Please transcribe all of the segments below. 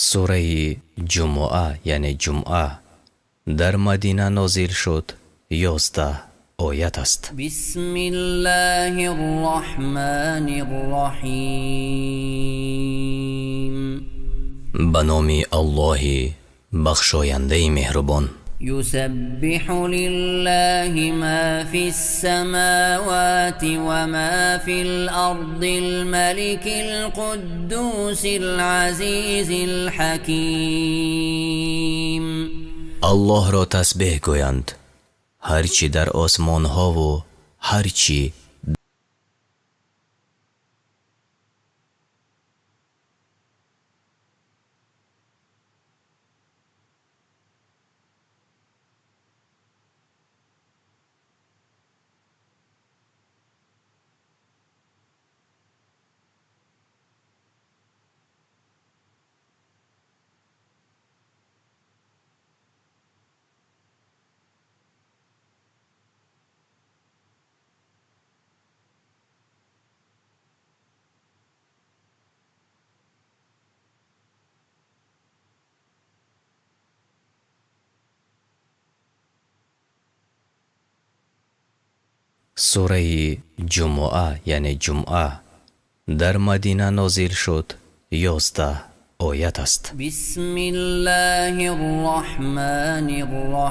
Сураи Ҷумъа, яъне Ҷумъа, дар Мадина нозил шуд, 11 оят аст. بسم الله الرحمن الرحيم. Ба номи Аллоҳи бахшояндаи меҳрубон. يسبح لله ما في السماوات وما في الأرض الملك القدوس العزيز الحكيم. Аллоҳро тасбеҳ гӯянд ҳар чӣ дар осмонҳову ҳар чӣ Сураи Ҷумъа, яъне Ҷумъа, дар Мадина нозил шуд, 11 оят аст. بسم الله الرحمن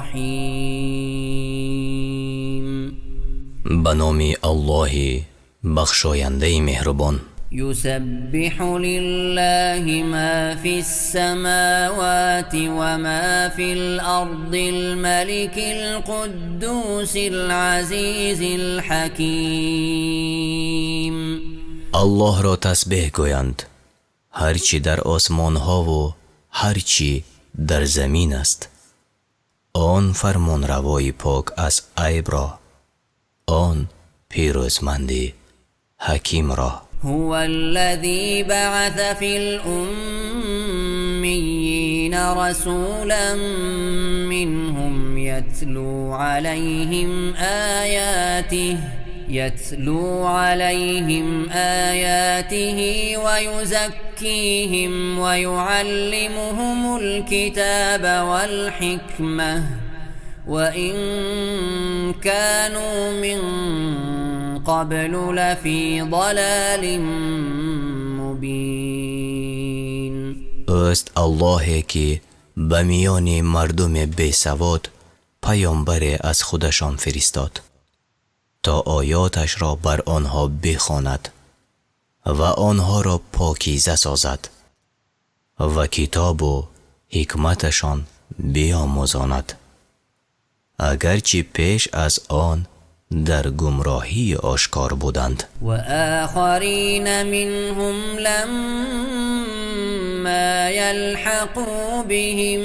الرحيم. Ба номи Аллоҳи бахшояндаи меҳрубон. يسبح لله ما في السماوات وما في الأرض الملك القدوس العزيز الحكيم. Аллоҳро тасбеҳ гӯянд ҳар чӣ дар осмонҳову ҳар чӣ дар замин аст, он фармонравои пок аз айбро, он пирӯзманди ҳакимро. هو الذي بعث في الأميين رسولا منهم يتلو عليهم آياته ويزكيهم ويعلمهم الكتاب والحكمة، وإن كانوا من قبل لفي ضلال مبين. Ӯст Аллоҳе, ки ба миёни мардуми бесавод паёмбаре аз худашон фиристод, то оёташро бар онҳо бихонад ва онҳоро покиза созад ва китобу ҳикматашон биомӯзонад, агарчи пеш аз он дар гумроҳии ошкор буданд. وآخرين منهم لما يلحقوا بهم،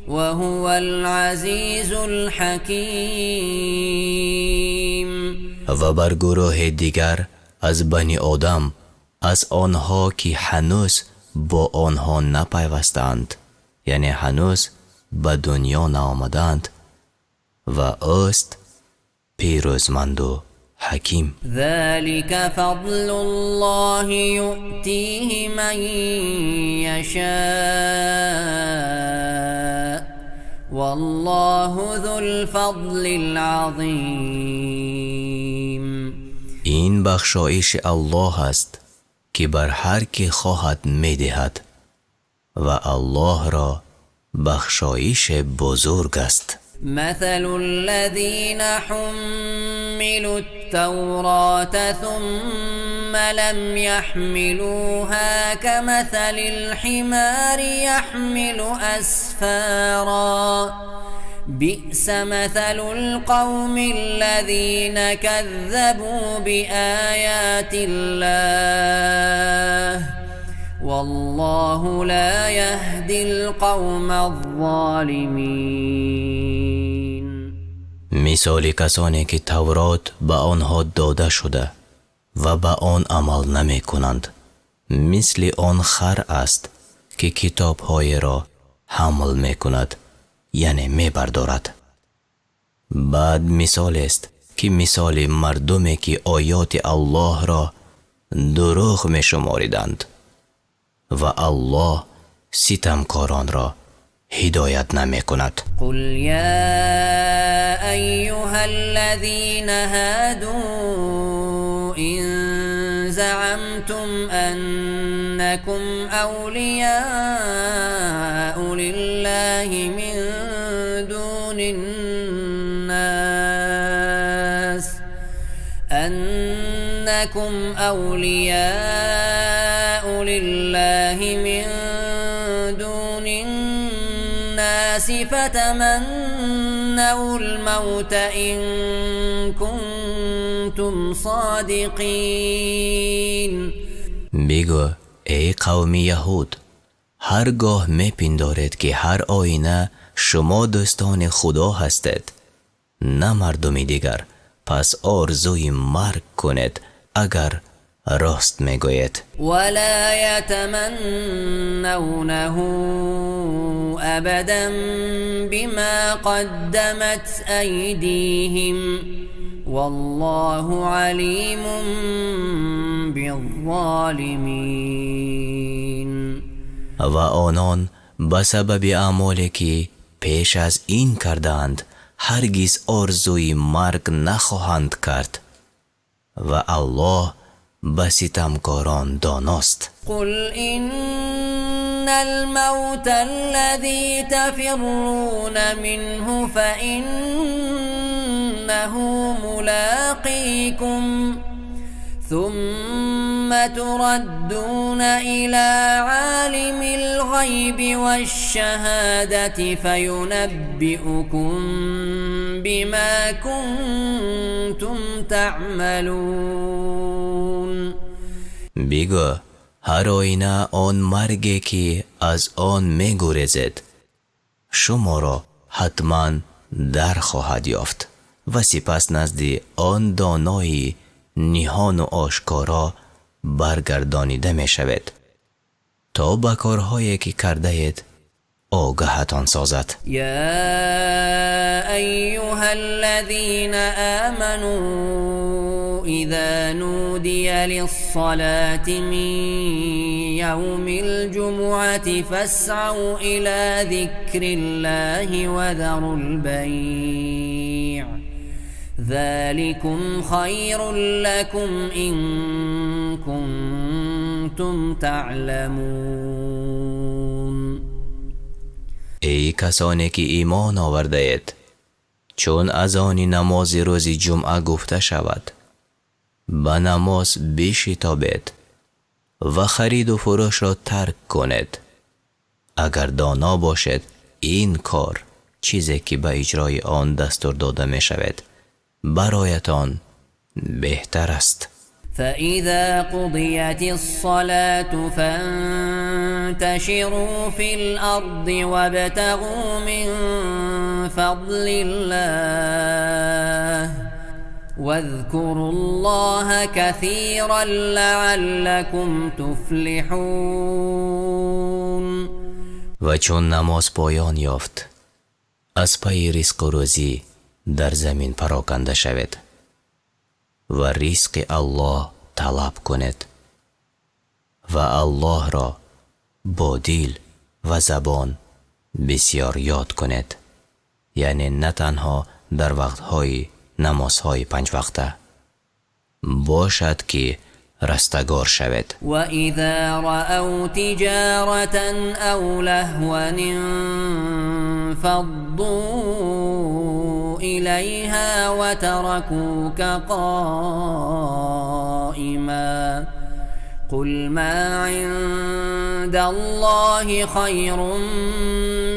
وهو العزيز الحكيم. Ва бар гурӯҳи дигар аз бани одам аз онҳо, ки ҳанӯз бо онҳо напайвастаанд, яъне ҳанӯз ба дунё наомадаанд, ва ӯст пирӯзманду ҳаким. ذلك فضل الله يؤتيه من يشاء، والله ذو الفضل العظيم. Ин бахшоиши Аллоҳ аст, ки бар ҳар кӣ хоҳад медиҳад, ва Аллоҳро бахшоише бузург аст. مثل الذين حملوا التوراة ثم لم يحملوها كمثل الحمار يحمل أسفارا، بئس مثل القوم الذين كذبوا بآيات الله، والله لا يهدي القوم الظالمين. Мисоли касоне, ки Таврот ба онҳо дода шуда ва ба он амал намекунанд, мисли он хар аст, ки китобҳоеро ҳамл мекунад, яъне мебардорад. Бад мисолест, ки мисоли мардуме, ки оёти Аллоҳро дурӯғ мешумориданд, ва Аллоҳ Ситамкоронро ҳидоят намекунад. قل يا أيها الذين هادوا إن زعمتم أنكم أولياء لله من دون الناس أنكم أولياء لله من دون الناس فتمنوا الموت إن كنتم صادقين. Бигӯ, эй қавми яҳуд, ҳар гоҳ мепиндоред, ки ҳар оина шумо дӯстони Худо ҳастед, на мардуми дигар, пас орзуи марг кунед, агар рост мегӯед. ولا يتمنونه أبدا بما قدمت أيديهم والله عليم بالظالمين. Ва онон ба сабаби аъмоле, ки пеш аз ин кардаанд, ҳаргиз орзуи марг нахоҳанд кард, ва Аллоҳ ба ситамкорон доност. قل إن الموت الذي تفرون منه فإنه ملاقيكم ثم تردون إلى عالم الغيب والشهادة فينبئكم بما كنتم تعملون. Бигӯ, ҳар оина он марге, ки аз он мегурезед, шуморо ҳатман дар хоҳад ёфт ва сипас назди он донои ниҳону ошкоро баргардонида мешавед, то ба корҳое, ки кардаед, огаҳатон созад. يا أيها الذين آمنوا إذا نودي للصلاة من يوم الجمعة فاسعوا إلى ذكر الله وذروا البيع ذلكم خير لكم إن كنتم تعلمون. Эй касоне, ки имон овардаед, чун азони намози рӯзи ҷумъа гуфта шавад, ба намоз бишитобед ва хариду фурӯшро тарк кунед. Агар доно бошед, ин кор, чизе ки ба иҷрои он дастур дода мешавед, бароятон беҳтар аст. فإذا قضيت الصلاة فانتشروا في الأرض وابتغوا من فضل الله واذكروا الله كثيرا لعلكم تفلحون. Ва чун намоз поён ёфт, аз пайи ризқу рӯзӣ дар замин пароканда шавед ва ризқи Аллоҳ талаб кунед ва Аллоҳро бо дил ва забон бисёр ёд кунед, яъне на танҳо дар вақтҳои намозҳои панҷвақта, бошад, ки растагор шавед. وإذا رأوا تجارة أو لهوا انفضوا إليها وتركوك قائما قل ما عند الله خير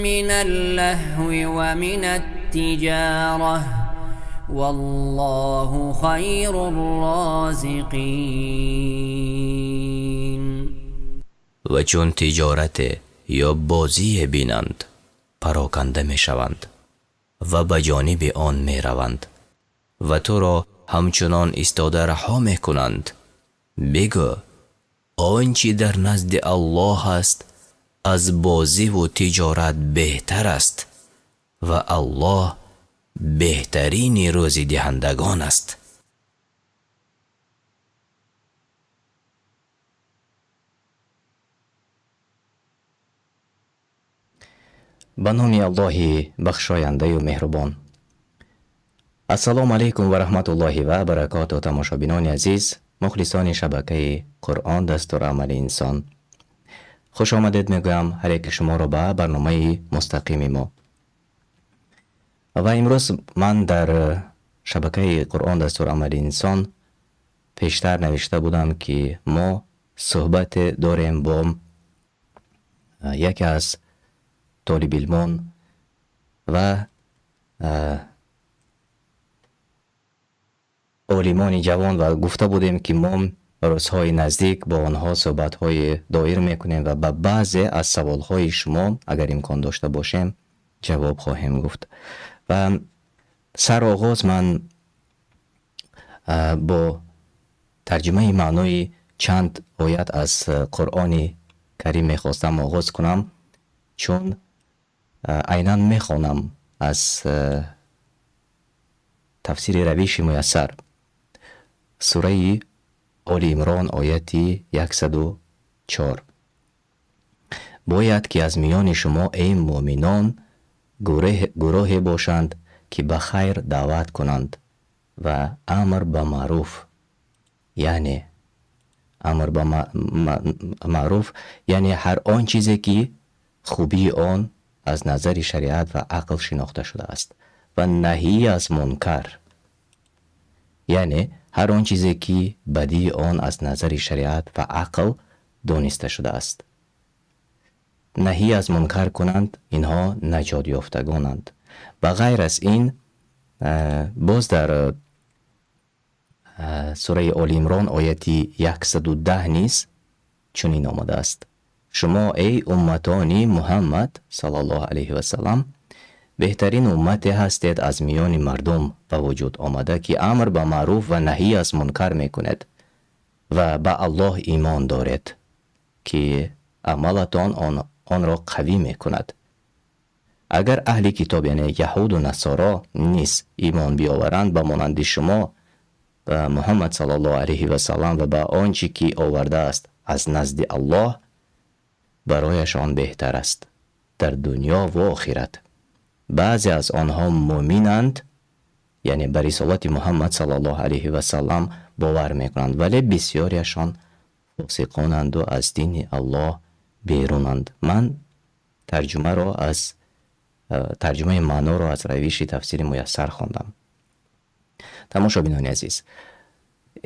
من اللهو ومن التجارة والله خير الرازقين. Ва чун тиҷорате ё бозие бинанд, пароканда мешаванд ва ба ҷониби он мераванд ва туро ҳамчунон истода раҳо мекунанд. Бигӯ, он чӣ дар назди Аллоҳ аст, аз бозиву тиҷорат беҳтар аст ва Аллоҳ беҳтарини рӯзидиҳандагон аст. Ба номи Аллоҳи бахшояндаю меҳрубон. Ассалому алайкум ва раҳматуллоҳи ва баракоту. Тамошобинони азиз, мухлисони шабакаи «Қуръон — дастурамали инсон», хуш омадед мегӯям ҳар яки шуморо ба барномаи мустақими мо. Ва имрӯз ман дар шабакаи «Қуръон — дастурамали инсон» пештар навишта будам, ки мо суҳбате дорем бо яке аз толибилмон ва олимони ҷавон ва гуфта будем, ки мо рӯзҳои наздик бо онҳо суҳбатҳои доир мекунем ва ба баъзе аз саволҳои шумо, агар имкон дошта бошем, ҷавоб хоҳем гуфт. Ва сароғоз ман бо тарҷумаи маънои чанд оят аз Қуръони Карим мехостам оғоз кунам, чун айнан мехонам аз тафсири равиши муяссар, сураи Оли Имрон, ояти 104: «Бояд ки аз миёни шумо, эй муъминон, гурӯҳе бошанд, ки ба хайр даъват кунанд ва амр ба маъруф, яъне амр ба маъруф, яъне ҳар он чизе, ки хубии он аз назари шариат ва ақл шинохта шудааст, ва наҳӣ аз мункар, яъне ҳар он чизе, ки бадии он аз назари шариат ва ақл дониста шудааст, наҳӣ аз мункар кунанд. Инҳо наҷотёфтагонанд». Ба ғайр аз ин, боз дар сураи Оли Имрон, ояти 110 низ чунин омадааст: «Шумо, эй умматони Муҳаммад саллаллоҳу алайҳи васалам, беҳтарин уммате ҳастед аз миёни мардум ба вуҷуд омада, ки амр ба маъруф ва наҳӣ аз мункар мекунед ва ба Аллоҳ имон доред, ки амалатон онро қавӣ мекунад. Агар аҳли китоб, яъне яҳуду насоро, низ имон биёваранд ба монанди шумо ба Муҳаммад саллаллоҳу алайҳи васалам ва ба он чӣ ки овардааст аз назди Аллоҳ, барояшон беҳтар аст дар дунё ва охират. Баъзе аз онҳо муъминанд, яъне ба рисолати Муҳаммад саллаллоҳу алайҳи васалам бовар мекунанд, вале бисёриашон фосиқонанду аз дини Аллоҳ берунанд». Ман тарҷумаро аз тарҷумаи маъноро аз равиши тафсири муяссар хондам. Тамошобинони азиз,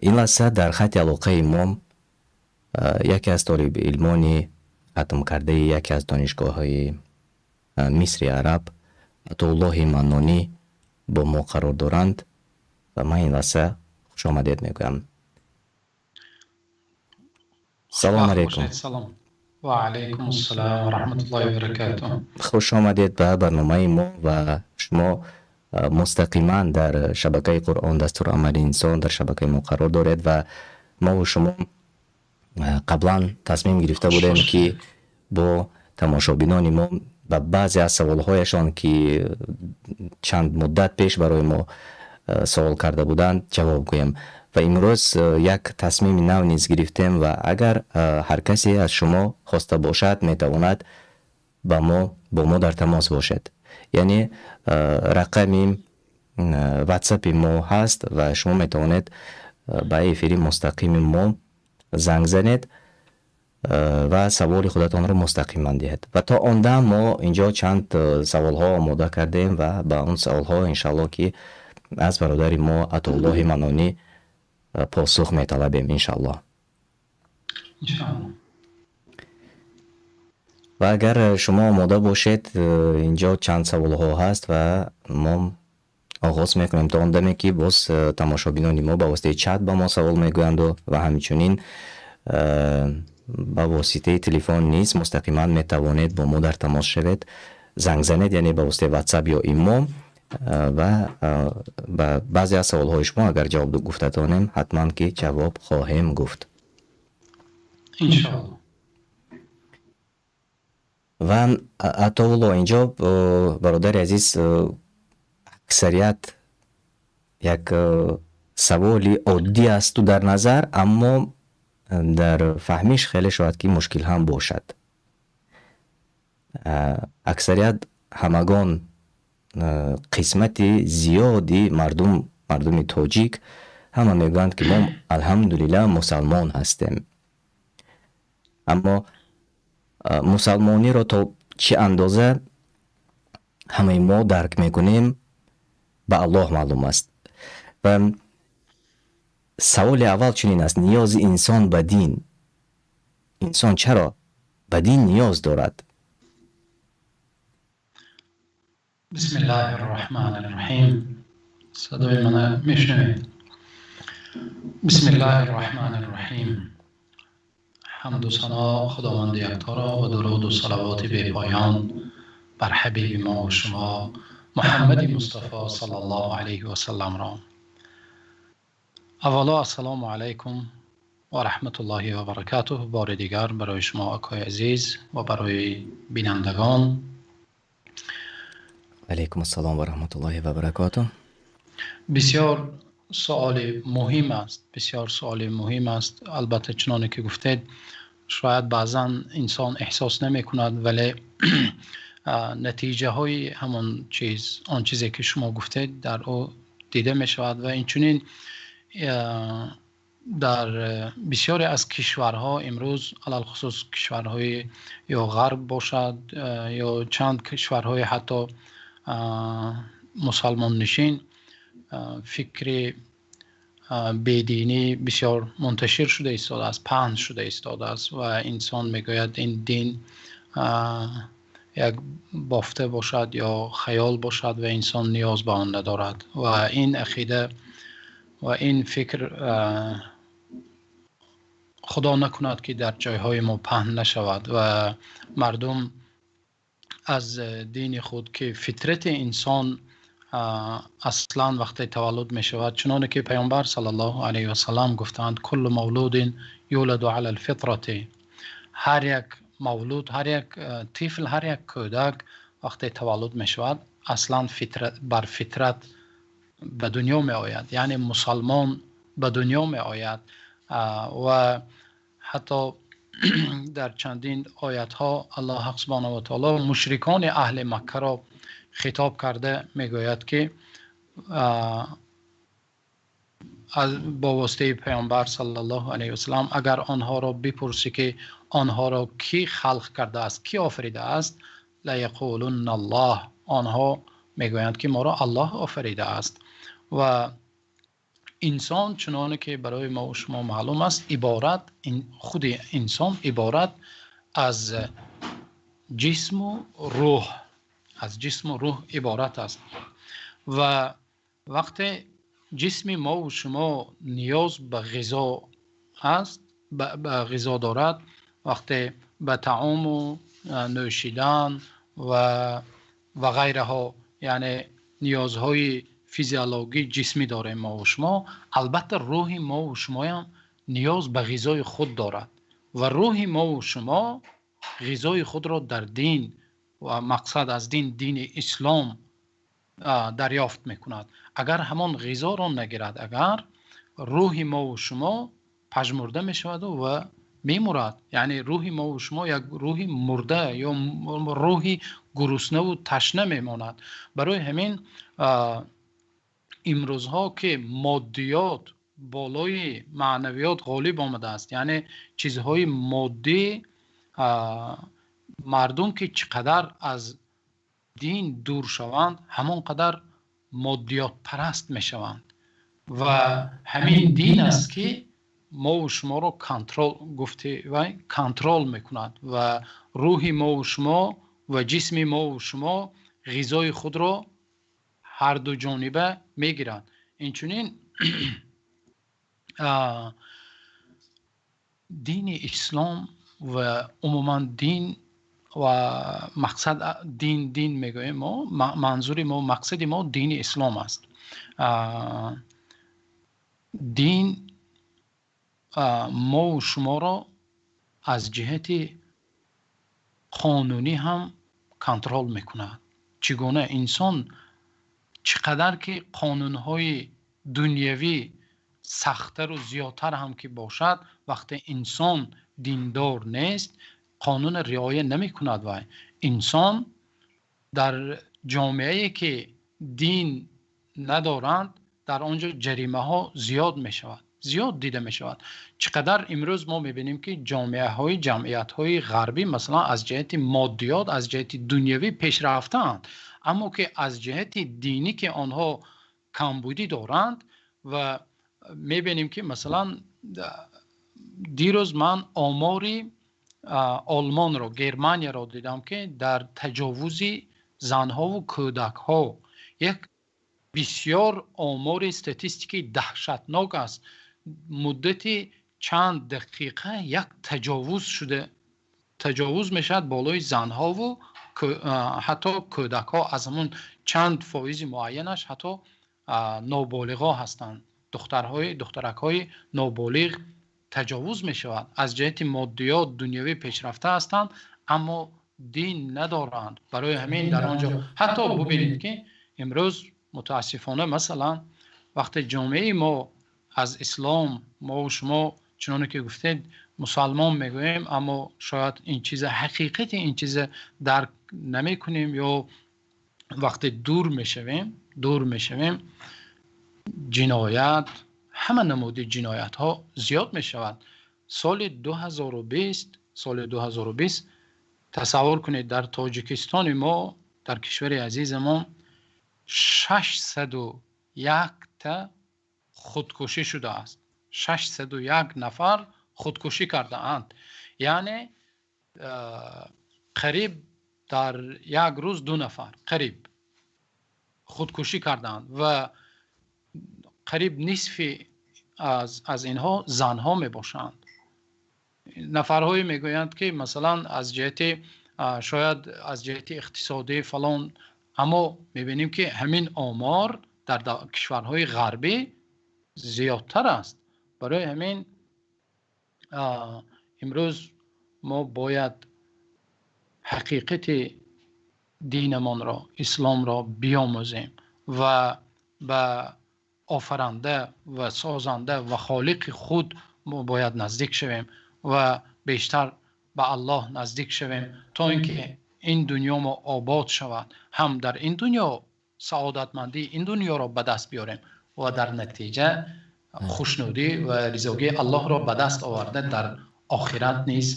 ин лаҳза дар хати алоқаи мо яке аз толибилмони хатмкардаи яке аз донишгоҳҳои Мисри Араб, Атоуллоҳи Маннонӣ, бо мо қарор доранд ва ман ин лаҳза хушомадед мегӯям. Салом алейкум. Ва алайкум ассалом ва раҳматуллоҳи ва баракатуҳ. Хуш омадед ба барномаи мо ва шумо мустақиман дар шабакаи «Қуръон — дастурамали инсон», дар шабакаи мо қарор доред. Ва мову шумо қаблан тасмим гирифта будем, ки бо тамошобинони мо ба баъзе аз саволҳояшон, ки чанд муддат пеш барои мо савол карда буданд, ҷавоб гӯем. Ва имрӯз як тасмими нав низ гирифтем ва агар ҳар касе аз шумо хоста бошад, метавонад ба мо бо мо дар тамос бошад, яъне рақами ватсапи мо ҳаст ва шумо метавонед ба эфири мустақими мо занг занед ва саволи худатонро мустақиман диҳед. Ва то он дам мо инҷо чанд саволҳо омода кардем ва ба он саволҳо, иншаллоҳ, ки аз бародари мо Атоуллоҳи Манонӣ посух металабем, иншаллоҳ. Иншаллоҳ. Ва агар шумо омода бошед, инҷо чанд саволҳо ҳаст ва мо оғоз мекунем то он даме, ки боз тамошобинони мо ба воситаи чат ба мо савол мегӯянду ва ҳамчунин ба воситаи телефон низ мустақиман метавонед бо мо дар тамос шавед, занг занед, яъне ба воситаи ватсап ё имо, ва ба баъзе аз саволҳои шумо агар ҷавоб гуфта тавонем, ҳатман ки ҷавоб хоҳем гуфт. Иншаллоҳ. Ва Атоулло, инҷо, бародари азиз, аксарият як саволи оддӣ асту дар назар, аммо дар фаҳмиш хеле шояд ки мушкил ҳам бошад. Аксарият Ҳамагон, қисмати зиёди мардум, мардуми тоҷик ҳама мегӯянд, ки мо, алҳамдулиллаҳ, мусалмон ҳастем, аммо мусалмониро то чӣ андоза ҳамаи мо дарк мекунем, ба Аллоҳ маълум аст. Ва саволи аввал чунин аст: ниёзи инсон ба дин, инсон чаро ба дин ниёз дорад? Бисмиллаҳир Раҳмонир Раҳим. Садои мана мешунавед? Бисмиллаҳир Раҳмонир Раҳим. Ҳамду сано Худованди якторо ва дуруду салавоти бепоён бар ҳабиби мо ва шумо Муҳаммади Мустафо саллаллоҳу алайҳи васаллам ро. Аввало, ассалому алайкум ва раҳматуллоҳи ва баракатуҳ. Бори дигар барои шумо, акои азиз, ва барои бинандагон. Алайкум ассалом ва раҳматуллоҳи ва баракатуҳ. Бисёр суоли муҳим аст, бисёр суоли муҳим аст. Албатта, чуноне ки гуфтед, шояд баъзан инсон эҳсос намекунад, вале натиҷаҳои ҳамон чиз, он чизе ки шумо гуфтед, дар ӯ дида мешавад. Ва инчунин дар бисёре аз кишварҳо имрӯз, алалхусус кишварҳои ё ғарб бошад, ё чанд кишварҳои ҳатто мусалмоннишин, фикри бединӣ бисёр мунташир шуда истодааст, паҳн шуда истодааст ва инсон мегӯяд, ин дин як бофта бошад ё хаёл бошад ва инсон ниёз ба он надорад. Ва ин ақида ва ин фикр, Худо накунад, ки дар ҷойҳои мо паҳн нашавад ва мардум аз дини худ, ки фитрати инсон аслан вақте таваллуд мешавад, чуноне ки Паёмбар саллаллоҳу алайҳи васаллам гуфтаанд: куллу мавлудин юладу алал фитрати. Ҳар як мавлуд, ҳар як тифл, ҳар як кӯдак вақте таваллуд мешавад, аслан бар фитрат ба дунё меояд, яъне мусалмон ба дунё меояд. Ва ҳатто дар чандин оятҳо Аллоҳ субҳонаҳу ва таоло мушрикони аҳли Маккаро хитоб карда мегӯяд, ки бо воситаи Паёмбар саллаллоҳу алайҳи васаллам, агар онҳоро бипурсӣ, ки онҳоро кӣ халқ кардааст, кӣ офаридааст, ла яқулунналлоҳ, онҳо мегӯянд, ки моро Аллоҳ офаридааст. Ва инсон, чуноне ки барои мо ва шумо маълум аст, иборат, худи инсон иборат аз ҷисму рӯҳ, аз ҷисму рӯҳ иборат аст. Ва вақте ҷисми мо ва шумо ниёз ба ғизо аст, ба ғизо дорад, вақте ба таому нӯшидан ва ғайраҳо, яъне ниёзҳои физиологӣ ҷисмӣ дорем мо ва шумо, албатта рӯҳи мо ва шумоям ниёз ба ғизои худ дорад. Ва рӯҳи мо ва шумо ғизои худро дар дин, ва мақсад аз дин дини ислом, дарёфт мекунад. Агар ҳамон ғизоро нагирад, агар рӯҳи мо ва шумо пажмурда мешавад ва мемурад, яъне рӯҳи мо ва шумо як рӯҳи мурда ё рӯҳи гуруснаву ташна мемонад. Барои ҳамин имрӯзҳо, ки моддиёт болои маънавиёт ғолиб омадааст, яъне чизҳои моддӣ, мардум ки чӣ қадар аз дин дур шаванд, ҳамон қадар моддиётпараст мешаванд. Ва ҳамин дин аст, ки мо ва шуморо контрол, гуфти вай, контрол мекунад ва рӯҳи мо ва шумо ва ҷисми мо ва шумо ғизои худро ҳар ду ҷониба мегирад. Инчунин дини ислом ва умуман дин, ва мақсад дин мегӯем мо, манзури мо, мақсади мо дини ислом аст. Дин мо ва шуморо аз ҷиҳати қонунӣ ҳам контрол мекунад. Чӣ гуна инсон чӣ қадар ки қонунҳои дунявӣ сахттару зиёдтар ҳам ки бошад, вақте инсон диндор нест, қонунро риоя намекунад. Вай инсон Дар ҷомеае ки дин надоранд, дар он ҷо ҷаримаҳо зиёд мешавад, зиёд дида мешавад. Чӣ қадар имрӯз мо мебинем, ки ҷомеаҳои ҷамъиятҳои ғарбӣ, масалан, аз ҷиҳати моддиёт, аз ҷиҳати дунявӣ пеш рафтаанд, аммо ки аз ҷиҳати динӣ ки онҳо камбудӣ доранд. Ва мебинем, ки масалан дирӯз ман омори Олмонро, Германияро дидам, ки дар таҷовузи занҳо ва кӯдакҳо як бисёр омори статистикии даҳшатнок аст. Муддати чанд дақиқа як таҷовуз шуда, таҷовуз мешавад болои занҳову ҳатто кӯдакҳо. Аз ҳамон чанд фоизи муайянаш ҳатто ноболиғҳо ҳастанд, духтарҳои духтаракҳои ноболиғ таҷовуз мешавад. Аз ҷиҳати моддиёт, дунявӣ пешрафта ҳастанд, аммо дин надоранд. Барои ҳамин дар он ҷо ҳатто бубинед, ки имрӯз мутаассифона, масалан, вақте ҷомеаи мо аз ислом, мо ва шумо, чуноне ки гуфтед, мусалмон мегӯем, аммо шояд ин чиза, ҳақиқати ин чиза дарк намекунем ё вақте дур мешавем, ҷиноят, ҳама намуди ҷиноятҳо зиёд мешавад. Соли 2020, соли 2020, тасаввур кунед, дар Тоҷикистони мо, дар кишвари азизамон 601 та худкушӣ шудааст. 601 нафар худкушӣ кардаанд, яъне қариб дар як рӯз ду нафар қариб худкушӣ кардаанд ва қариб нисфи аз инҳо занҳо мебошанд. Нафарҳое мегӯянд, ки масалан аз ҷиҳати, шояд аз ҷиҳати иқтисодӣ, фалон, аммо мебинем, ки ҳамин омор дар кишварҳои ғарбӣ зиёдтар аст. Барои ҳамин имрӯз мо бояд ҳақиқати динамонро, исломро биомӯзем ва ба офаранда ва созанда ва холиқи худ мо бояд наздик шавем ва бештар ба Аллоҳ наздик шавем, то ин ки ин дунё мо обод шавад, ҳам дар ин дунё саодатмандии ин дунёро ба даст биёрем ва дар натиҷа хушнудӣ ва ризогии Аллоҳро ба даст оварда, дар охират низ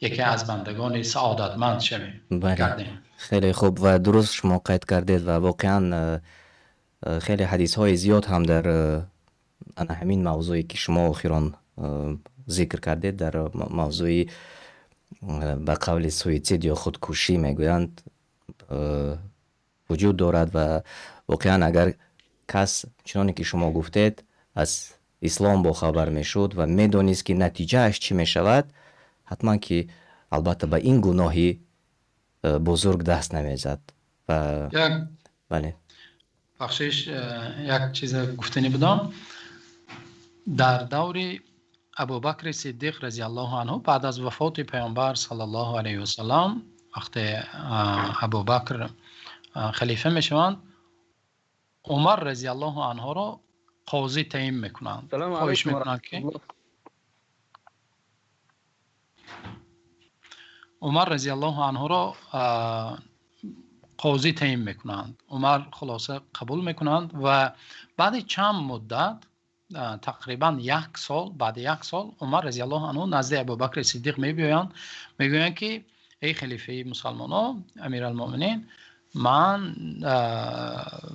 яке аз бандагони саодатманд шавем. Бале, хеле хуб ва дуруст шумо қайд кардед ва воқеан хеле ҳадисҳои зиёд ҳам дар ана ҳамин мавзӯе, ки шумо охирон зикр кардед, дар мавзӯи ба қавли суитсид ё худкушӣ мегӯянд, вуҷуд дорад. Ва воқеан агар кас, чуноне ки шумо гуфтед, аз ислом бохабар мешуд ва медонист, ки натиҷааш чӣ мешавад, ҳатман ки албатта ба ин гуноҳи бузург даст намезад. Ва бале. Бахшиш, як чизе гуфтанӣ будам. Дар даври Абубакри Сиддиқ разиаллоҳу анҳу, баъд аз вафоти Паёмбар саллаллоҳу алайҳи васалам, вақте Абубакр халифа мешаванд, Умар разиаллоҳу анҳуро қозӣ таъин мекунанд. Хоҳиш мекунанд, ки Умар разиаллоҳу анҳуро қозӣ таъин мекунанд. Умар хулоса қабул мекунанд ва баъди чанд муддат, тақрибан як сол, баъди як сол Умар разиаллоҳу анҳу назди Абубакри Сиддиқ мебиёянд, мегӯянд, ки эй халифаи мусалмонон, амиралмуъминин, ман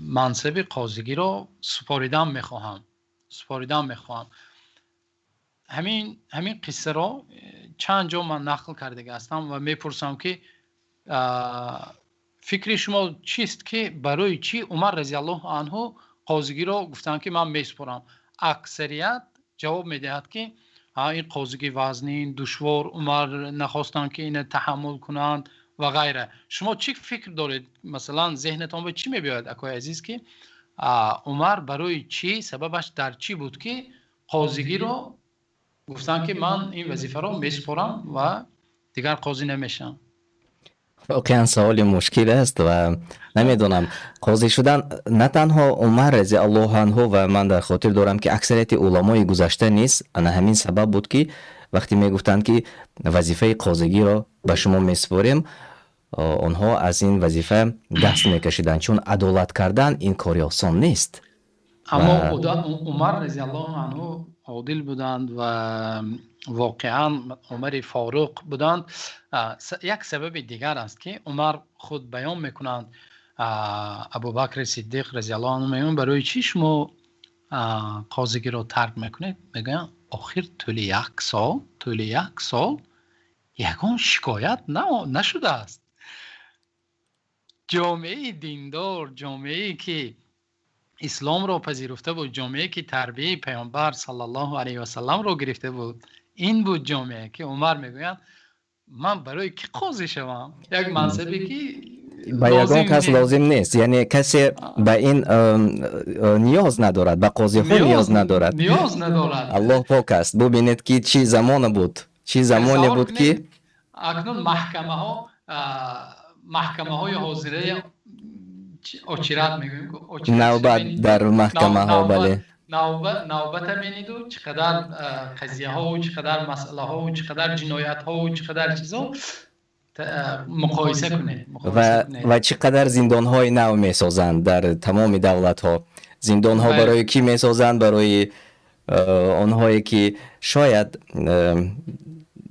мансаби қозигиро супоридан мехоҳам. Ҳамин қиссаро чанд ҷо ман нақл кардага ҳастам ва мепурсам, ки фикри шумо чист, ки барои чӣ Умар разиаллоҳу анҳу қозигиро гуфтанд, ки ман месупорам? Аксарият ҷавоб медиҳад, ки ин қозигӣ вазнин, душвор, Умар нахостанд, ки ина таҳаммул кунанд ва ғайра. Шумо чӣ фикр доред? Масалан, зеҳнатон ба чӣ мебиёяд, акои азиз, ки Умар барои чӣ, сабабаш дар чӣ буд, ки қозигиро гуфтанд, ки ман ин вазифаро месупорам ва дигар қозӣ намешавам? Воқеан саволи мушкил аст ва намедонам. Қозӣ шудан на танҳо Умар разиаллоҳу анҳу, ва ман дар хотир дорам, ки аксарияти уламои гузашта низ ана ҳамин сабаб буд, ки вақте мегуфтанд, ки вазифаи қозигиро ба шумо месупорем. Онҳо аз ин вазифа даст мекашиданд, чун адолат кардан ин кори осон нест. Аммо Умар разияллоҳу анҳу одил буданд ва воқеан Умари Форуқ буданд. Як сабаби дигар аст, ки Умар худ баён мекунанд, Абубакри Сиддиқ разияллоҳу анҳу мегӯянд: «Барои чӣ шумо қозигиро тарк мекунед?» Мегӯянд: «Охир тӯли як сол ягон шикоят нашудааст». Ҷомеаи диндор, ҷомеае ки исломро пазируфта буд, ҷомеае ки тарбияи Паёмбар саллаллоҳу алайҳи васалламро гирифта буд, ин буд ҷомеа, ки Умар мегӯянд: «Ман барои кӣ қозӣ шавам? Як мансабе ки Ба ягон кас лозим нест, яъне касе ба ин ниёз надорад, ба қозиҳо ниёз надорад. Ниёз надорад. Аллоҳ пок аст. Бубинед, ки чӣ замона буд, чӣ замоне буд, ки Акнун маҳкамаҳои ҳозираи очират мегӯем. Навбат дар маҳкамаҳо, бале. Навбата мениду чӣ қадар қазияҳову, чӣ қадар масъалаҳову, чӣ қадар ҷиноятҳову, чӣ қадар чизо муқоиса кунед. Ва чӣ қадар зиндонҳои нав месозанд дар тамоми давлатҳо. Зиндонҳо барои кӣ месозанд? Барои онҳое ки шояд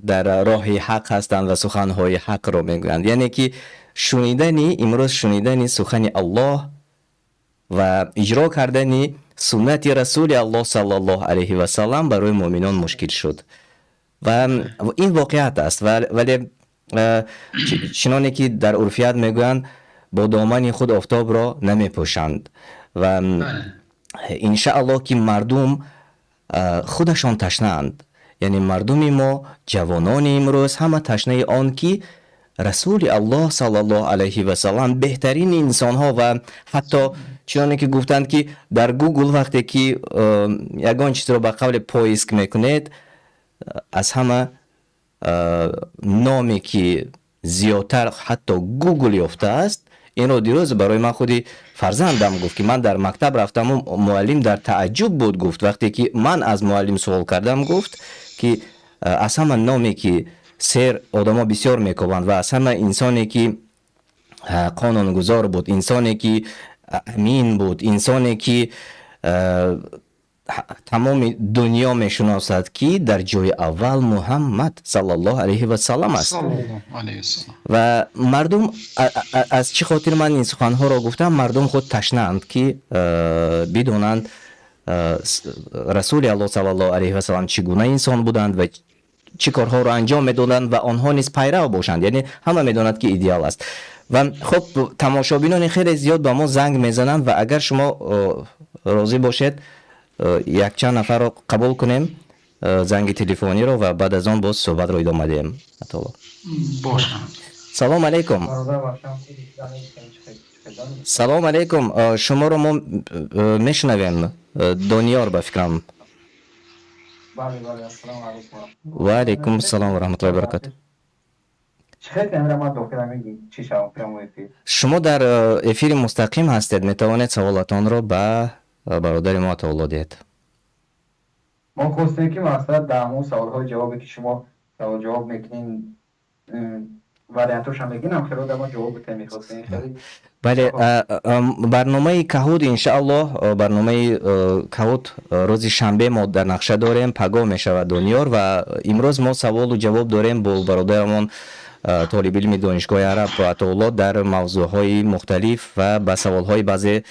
дар роҳи ҳақ ҳастанд ва суханҳои ҳақро мегӯянд. Яъне ки шунидани имрӯз, шунидани сухани Аллоҳ ва иҷро кардани суннати Расули Аллоҳ саллаллоҳу алайҳи васаллам барои муъминон мушкил шуд ва ин воқеият аст. Вале чуноне ки дар урфият мегӯянд, бо домани худ офтобро намепӯшанд. Ва иншааллоҳ, ки мардум худашон ташнаанд, яъне мардуми мо, ҷавонони имрӯз ҳама ташнаи он ки Расули Аллоҳ саллаллоҳу алайҳи васаллам беҳтарини инсонҳо. Ва ҳатто чуноне ки гуфтанд, ки дар Гугл вақте ки ягон чизро ба қавле поиск мекунед, аз ҳама номе ки зиёдтар ҳатто Гугл ёфтааст. Инро дирӯз барои ман худи фарзандам гуфт, ки ман дар мактаб рафтаму муаллим дар тааҷҷуб буд. Гуфт, вақте ки ман аз муаллим суол кардам, гуфт ки аз ҳама номе ки сер одамо бисёр мекобанд ва аз ҳама инсоне ки қонунгузор буд, инсоне ки амин буд, инсоне ки тамоми дунё мешиносад, ки дар ҷои аввал Муҳаммад саллаллоҳу алайҳи васаллам аст. Ва мардум, аз чӣ хотир ман ин суханҳоро гуфтам, мардум худ ташнаанд, ки бидонанд, Расули Аллоҳ саллаллоҳу алайҳи васаллам чӣ гуна инсон буданд ва чӣ корҳоро анҷом медоданд ва онҳо низ пайрав бошанд. Яъне ҳама медонад, ки идеал аст. Ва хуб, тамошобинони хеле зиёд ба мо занг мезананд ва агар шумо розӣ бошед, якчанд нафарро қабул кунем, занги телефониро, ва баъд аз он боз суҳбатро идома диҳем. Салом алейкум, салом алейкум. Шуморо мо мешунавем. Дониёр, ба фикрам. Ва алейкум салом ва раҳматуллоҳи баракату. Шумо дар эфири мустақим ҳастед, метавонед саволатонро ба бародари мо Атоулло диҳед. Мо хостем, ки масалан дар ҳамон саволҳои ҷавобе, ки шумо савол ҷавоб мекунин, вариантошам мегинам, хело дар мо ҷавоб битем, мехостем хеле. Бале, барномаи Каҳуд, иншааллоҳ, барномаи Каҳуд рӯзи шанбе мо дар нақша дорем, пагоҳ мешавад, Дониёр. Ва имрӯз мо саволу ҷавоб дорем бо бародарамон, толибилми Донишгоҳи Араб Атоулло, дар мавзӯъҳои мухталиф ва ба саволҳои баъзе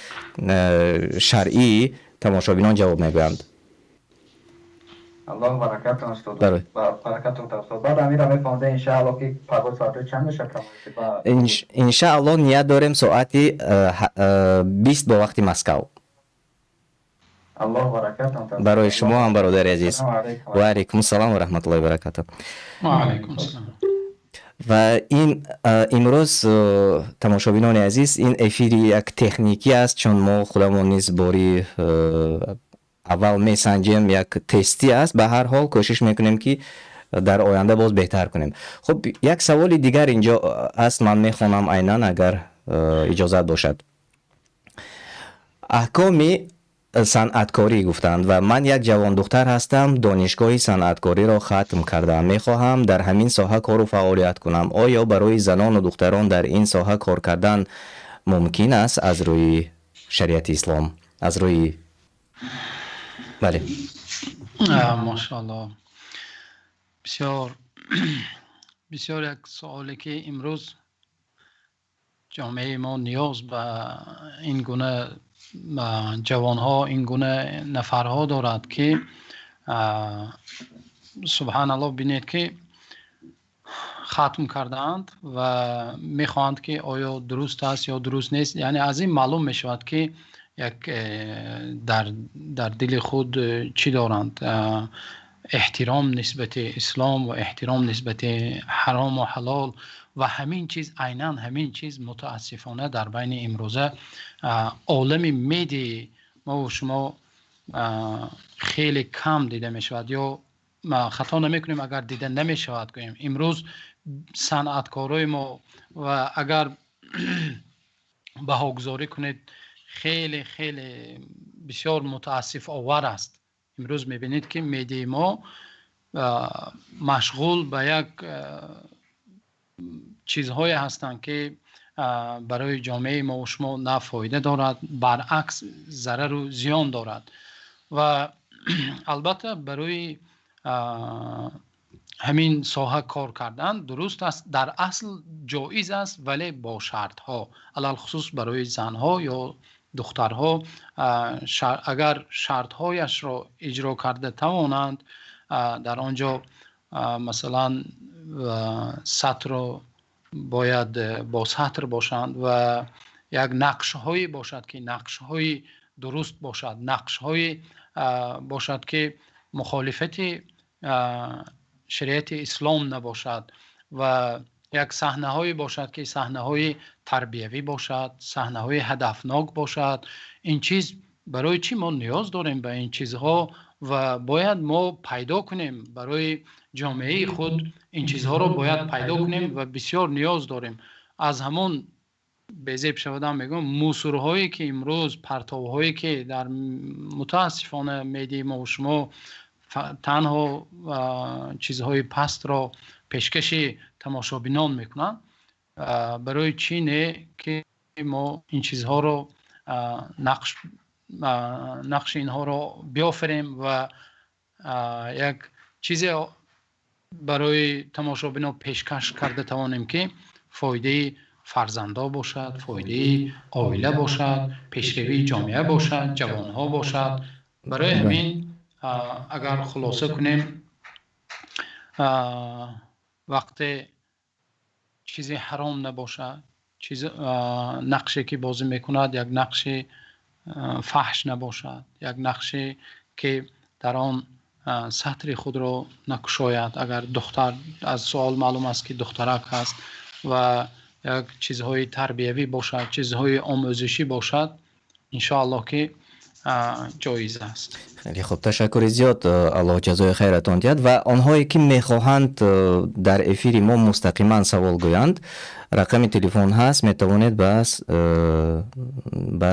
шаръии тамошобинон ҷавоб мегӯянд. Аллоҳ баракатон, устод, баракатон, устод. Баъд амира мефаҳмда, иншааллоҳ, ки пагоҳ соати чанд мешавад? Иншааллоҳ, ният дорем соати 20 бо вақти Москав. Аллоҳ баракатон. Барои шумо ҳам, бародари азиз. Ва алайкум ассалом ва раҳматуллоҳи баракатуҳ. Ва ин имрӯз, тамошобинони азиз, ин эфири як техникӣ аст, чун мо худамон низ бори аввал месанҷем, як тестӣ аст. Ба ҳар ҳол, кӯшиш мекунем, ки дар оянда боз беҳтар кунем. Хуб, як саволи дигар инҷо аст, ман мехонам айнан, агар иҷозат бошад. Аҳкоми Санъаткорӣ гуфтанд ва ман як ҷавондухтар ҳастам, донишгоҳи санъаткориро хатм кардаам, мехоҳам дар ҳамин соҳа кору фаъолият кунам. Оё барои занону духтарон дар ин соҳа кор кардан мумкин аст аз рӯи шариати ислом, аз рӯи, бале? Машааллоҳ, бисёр бисёр як суоле, ки имрӯз ҷомеаи мо ниёз ба ин гуна ҷавонҳо, ин гуна нафарҳо дорад, ки субҳаналлоҳ, бинед, ки хатм кардаанд ва мехоҳанд, ки оё дуруст аст ё дуруст нест. Яъне аз ин маълум мешавад, ки як дар дили худ чӣ доранд: эҳтиром нисбати ислом ва эҳтиром нисбати ҳаром ва ҳалол ва ҳамин чиз. Айнан ҳамин чиз мутаассифона дар байни имрӯза олами медияи мо ва шумо хеле кам дида мешавад, ё хато намекунем, агар дида намешавад гӯем. Имрӯз санъаткорои мо ва агар баҳогузорӣ кунед, хеле хеле бисёр мутаассифовар аст. Имрӯз мебинед, ки медияи мо машғул ба як чизҳое ҳастанд, ки барои ҷомеаи мо ва шумо на фоида дорад, баръакс зарару зиён дорад. Ва албатта барои ҳамин соҳа кор кардан дуруст аст, дар асл ҷоиз аст, вале бо шартҳо, алалхусус барои занҳо ё духтарҳо, агар шартҳояшро иҷро карда тавонанд, дар он ҷо масалан сатрро бояд бо сатр бошанд ва як нақшҳое бошад, ки нақшҳои дуруст бошад, нақшҳое бошад, ки мухолифати шариати ислом набошад ва як саҳнаҳое бошад, ки саҳнаҳои тарбиявӣ бошад, саҳнаҳои ҳадафнок бошад. Ин чиз барои чӣ мо ниёз дорем ба ин чизҳо ва бояд мо пайдо кунем барои ҷомеаи худ, ин чизҳоро бояд пайдо кунем ва бисёр ниёз дорем. Аз ҳамон безеб шавадам мегӯям, мусорҳое, ки имрӯз, партовҳое, ки дар мутаассифона медияи мо ва шумо танҳо чизҳои пастро пешкаши тамошобинон мекунанд, барои чӣ не, ки мо ин чизҳоро нақши инҳоро биёфарем ва як чизе барои тамошобинон пешкаш карда тавонем, ки фоидаи фарзандо бошад, фоидаи оила бошад, пешравии ҷомеа бошад, ҷавонҳо бошад. Барои ҳамин агар хулоса кунем, вақте чизе ҳаром набошад, чиз нақше ки бозӣ мекунад, як нақши фаҳш набошад, як нақше ки дар он сатри худро накушояд, агар духтар, аз суол маълум аст, ки духтарак ҳаст, ва як чизҳои тарбиявӣ бошад, чизҳои омӯзишӣ бошад, иншоаллоҳ, ки ҷоиз аст. Хеле хуб, ташаккури зиёд, Аллоҳ ҷазои хайратон диҳад. Ва онҳое, ки мехоҳанд дар эфири мо мустақиман савол гӯянд, рақами телефон ҳаст, метавонед ба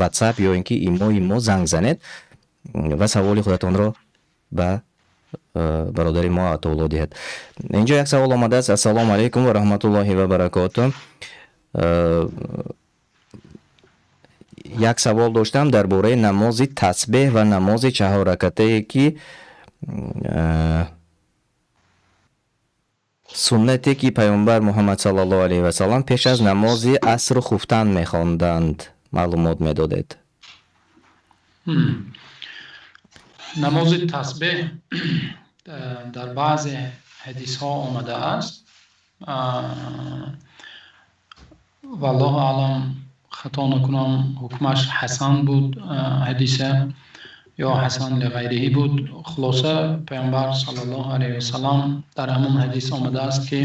WhatsApp ё ин ки имои мо занг занед ва саволи худатонро ба бародари мо Атоулло диҳед. Инҷо як савол омадааст: Ассалому алайкум ва раҳматуллоҳи ва баракоту. Як савол доштам дар бораи намози тасбеҳ ва намози чаҳорракатае, ки суннате, ки пайғамбар Муҳаммад саллаллоҳу алайҳи васаллам пеш аз намози асру хуфтан мехонданд, маълумот медодед. Намози тасбеҳ дар баъзе ҳадисҳо омадааст. Валлоҳу аълам, хато накунам, ҳукмаш ҳасан буд ҳадиса ё ҳасан лиғайриҳи буд. Хулоса, пайғамбар саллаллоҳу алайҳи васаллам дар ҳамон ҳадис омадааст, ки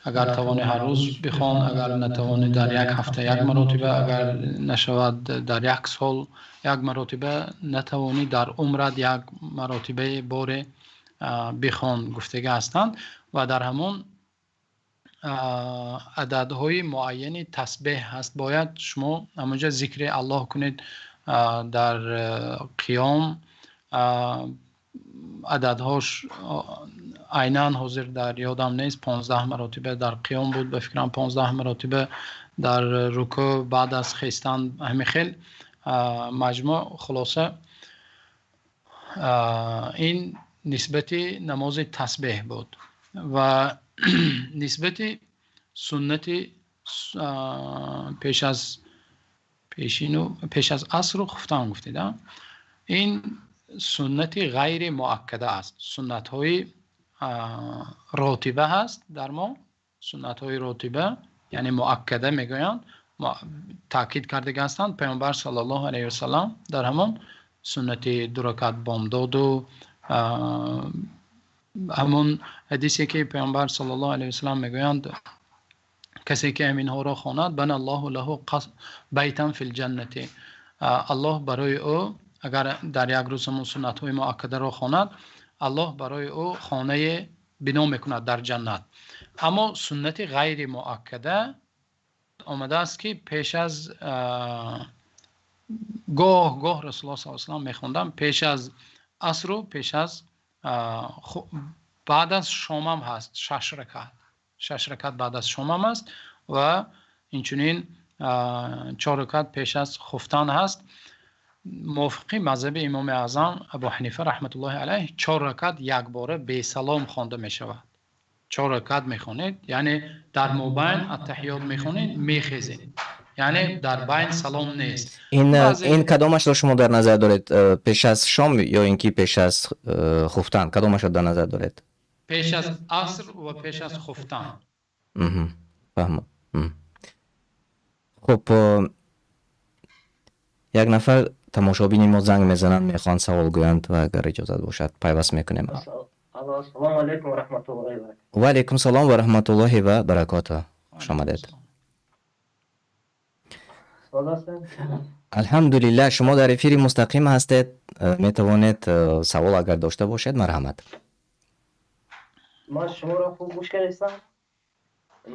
агар тавонӣ, ҳар рӯз бихон, агар натавонӣ, дар як ҳафта як маротиба, агар нашавад, дар як сол як маротиба, натавонӣ, дар умрат як маротибаи боре бихон гуфтага ҳастанд. Ва дар ҳамон Ададҳои муайяни тасбеҳ ҳаст, бояд шумо ҳамонҷо зикри Аллоҳ кунед. Дар қиём ададҳош айнан ҳозир дар ёдам нест, 15 маротиба дар қиём буд, ба фикрам 15 маротиба дар рукӯъ баъд аз хестан, ҳамин хел маҷмӯъ. Хулоса, ин нисбати намози тасбеҳ буд ва нисбати суннати пеш аз пешину пеш аз асру хуфтан гуфтед, ин суннати ғайри муаккада аст. Суннатҳои ротиба ҳаст дар мо, суннатҳои ротиба, яъне муаккада мегӯянд, таъкид кардага ҳастанд Паёмбар саллаллоҳу алайҳи васаллам дар ҳамон суннати ду ракат бомдоду ҳамон ҳадисе ки Паёмбар саллаллоҳу алайҳи васаллам мегӯянд: касе ки ҳаминҳоро хонад, баналлоҳу лаҳу байтан фил ҷаннати, Аллоҳ барои ӯ, агар дар як рӯз ҳамон суннатҳои муаккадаро хонад, Аллоҳ барои ӯ хонае бино мекунад дар ҷаннат. Аммо суннати ғайри муаккада омадааст, ки пеш аз гоҳ гоҳ Расулуллоҳ саллаллоҳу алайҳи васаллам мехонданд пеш аз асру пеш аз баъд аз шомам ҳаст, шаш ракат, шаш ракат баъд аз шомам аст ва инчунин чор ракат пеш аз хуфтан ҳаст. Мувофиқи мазҳаби Имоми Аъзам Абу Ҳанифа раҳматуллоҳи алайҳ, чор ракат якбора бесалом хонда мешавад. Чор ракат мехонед, яъне дар мобайн аттаҳиёт мехонед, мехезед, яъне дар байн салом нест. Ин кадомашро шумо дар назар доред, пеш аз шом ё ин ки пеш аз хуфтан, кадомашро дар назар доред? Пеш аз аср ва пеш аз хуфтан. Фаҳмам. Хуб, як нафар тамошобини мо занг мезананд, мехоҳанд савол гӯянд ва агар иҷозат бошад, пайваст мекунем. Ассалому алайкум ва раҳматуллоҳи ва баракатуҳ. Ва алайкум салом ва раҳматуллоҳи ва баракотуҳ, хуш омадед. Соз ҳастед? Алҳамдулиллаҳ, шумо дар эфири мустақим ҳастед, метавонед савол агар дошта бошед, марҳамат. Ман шуморо хуб гӯш кардистам.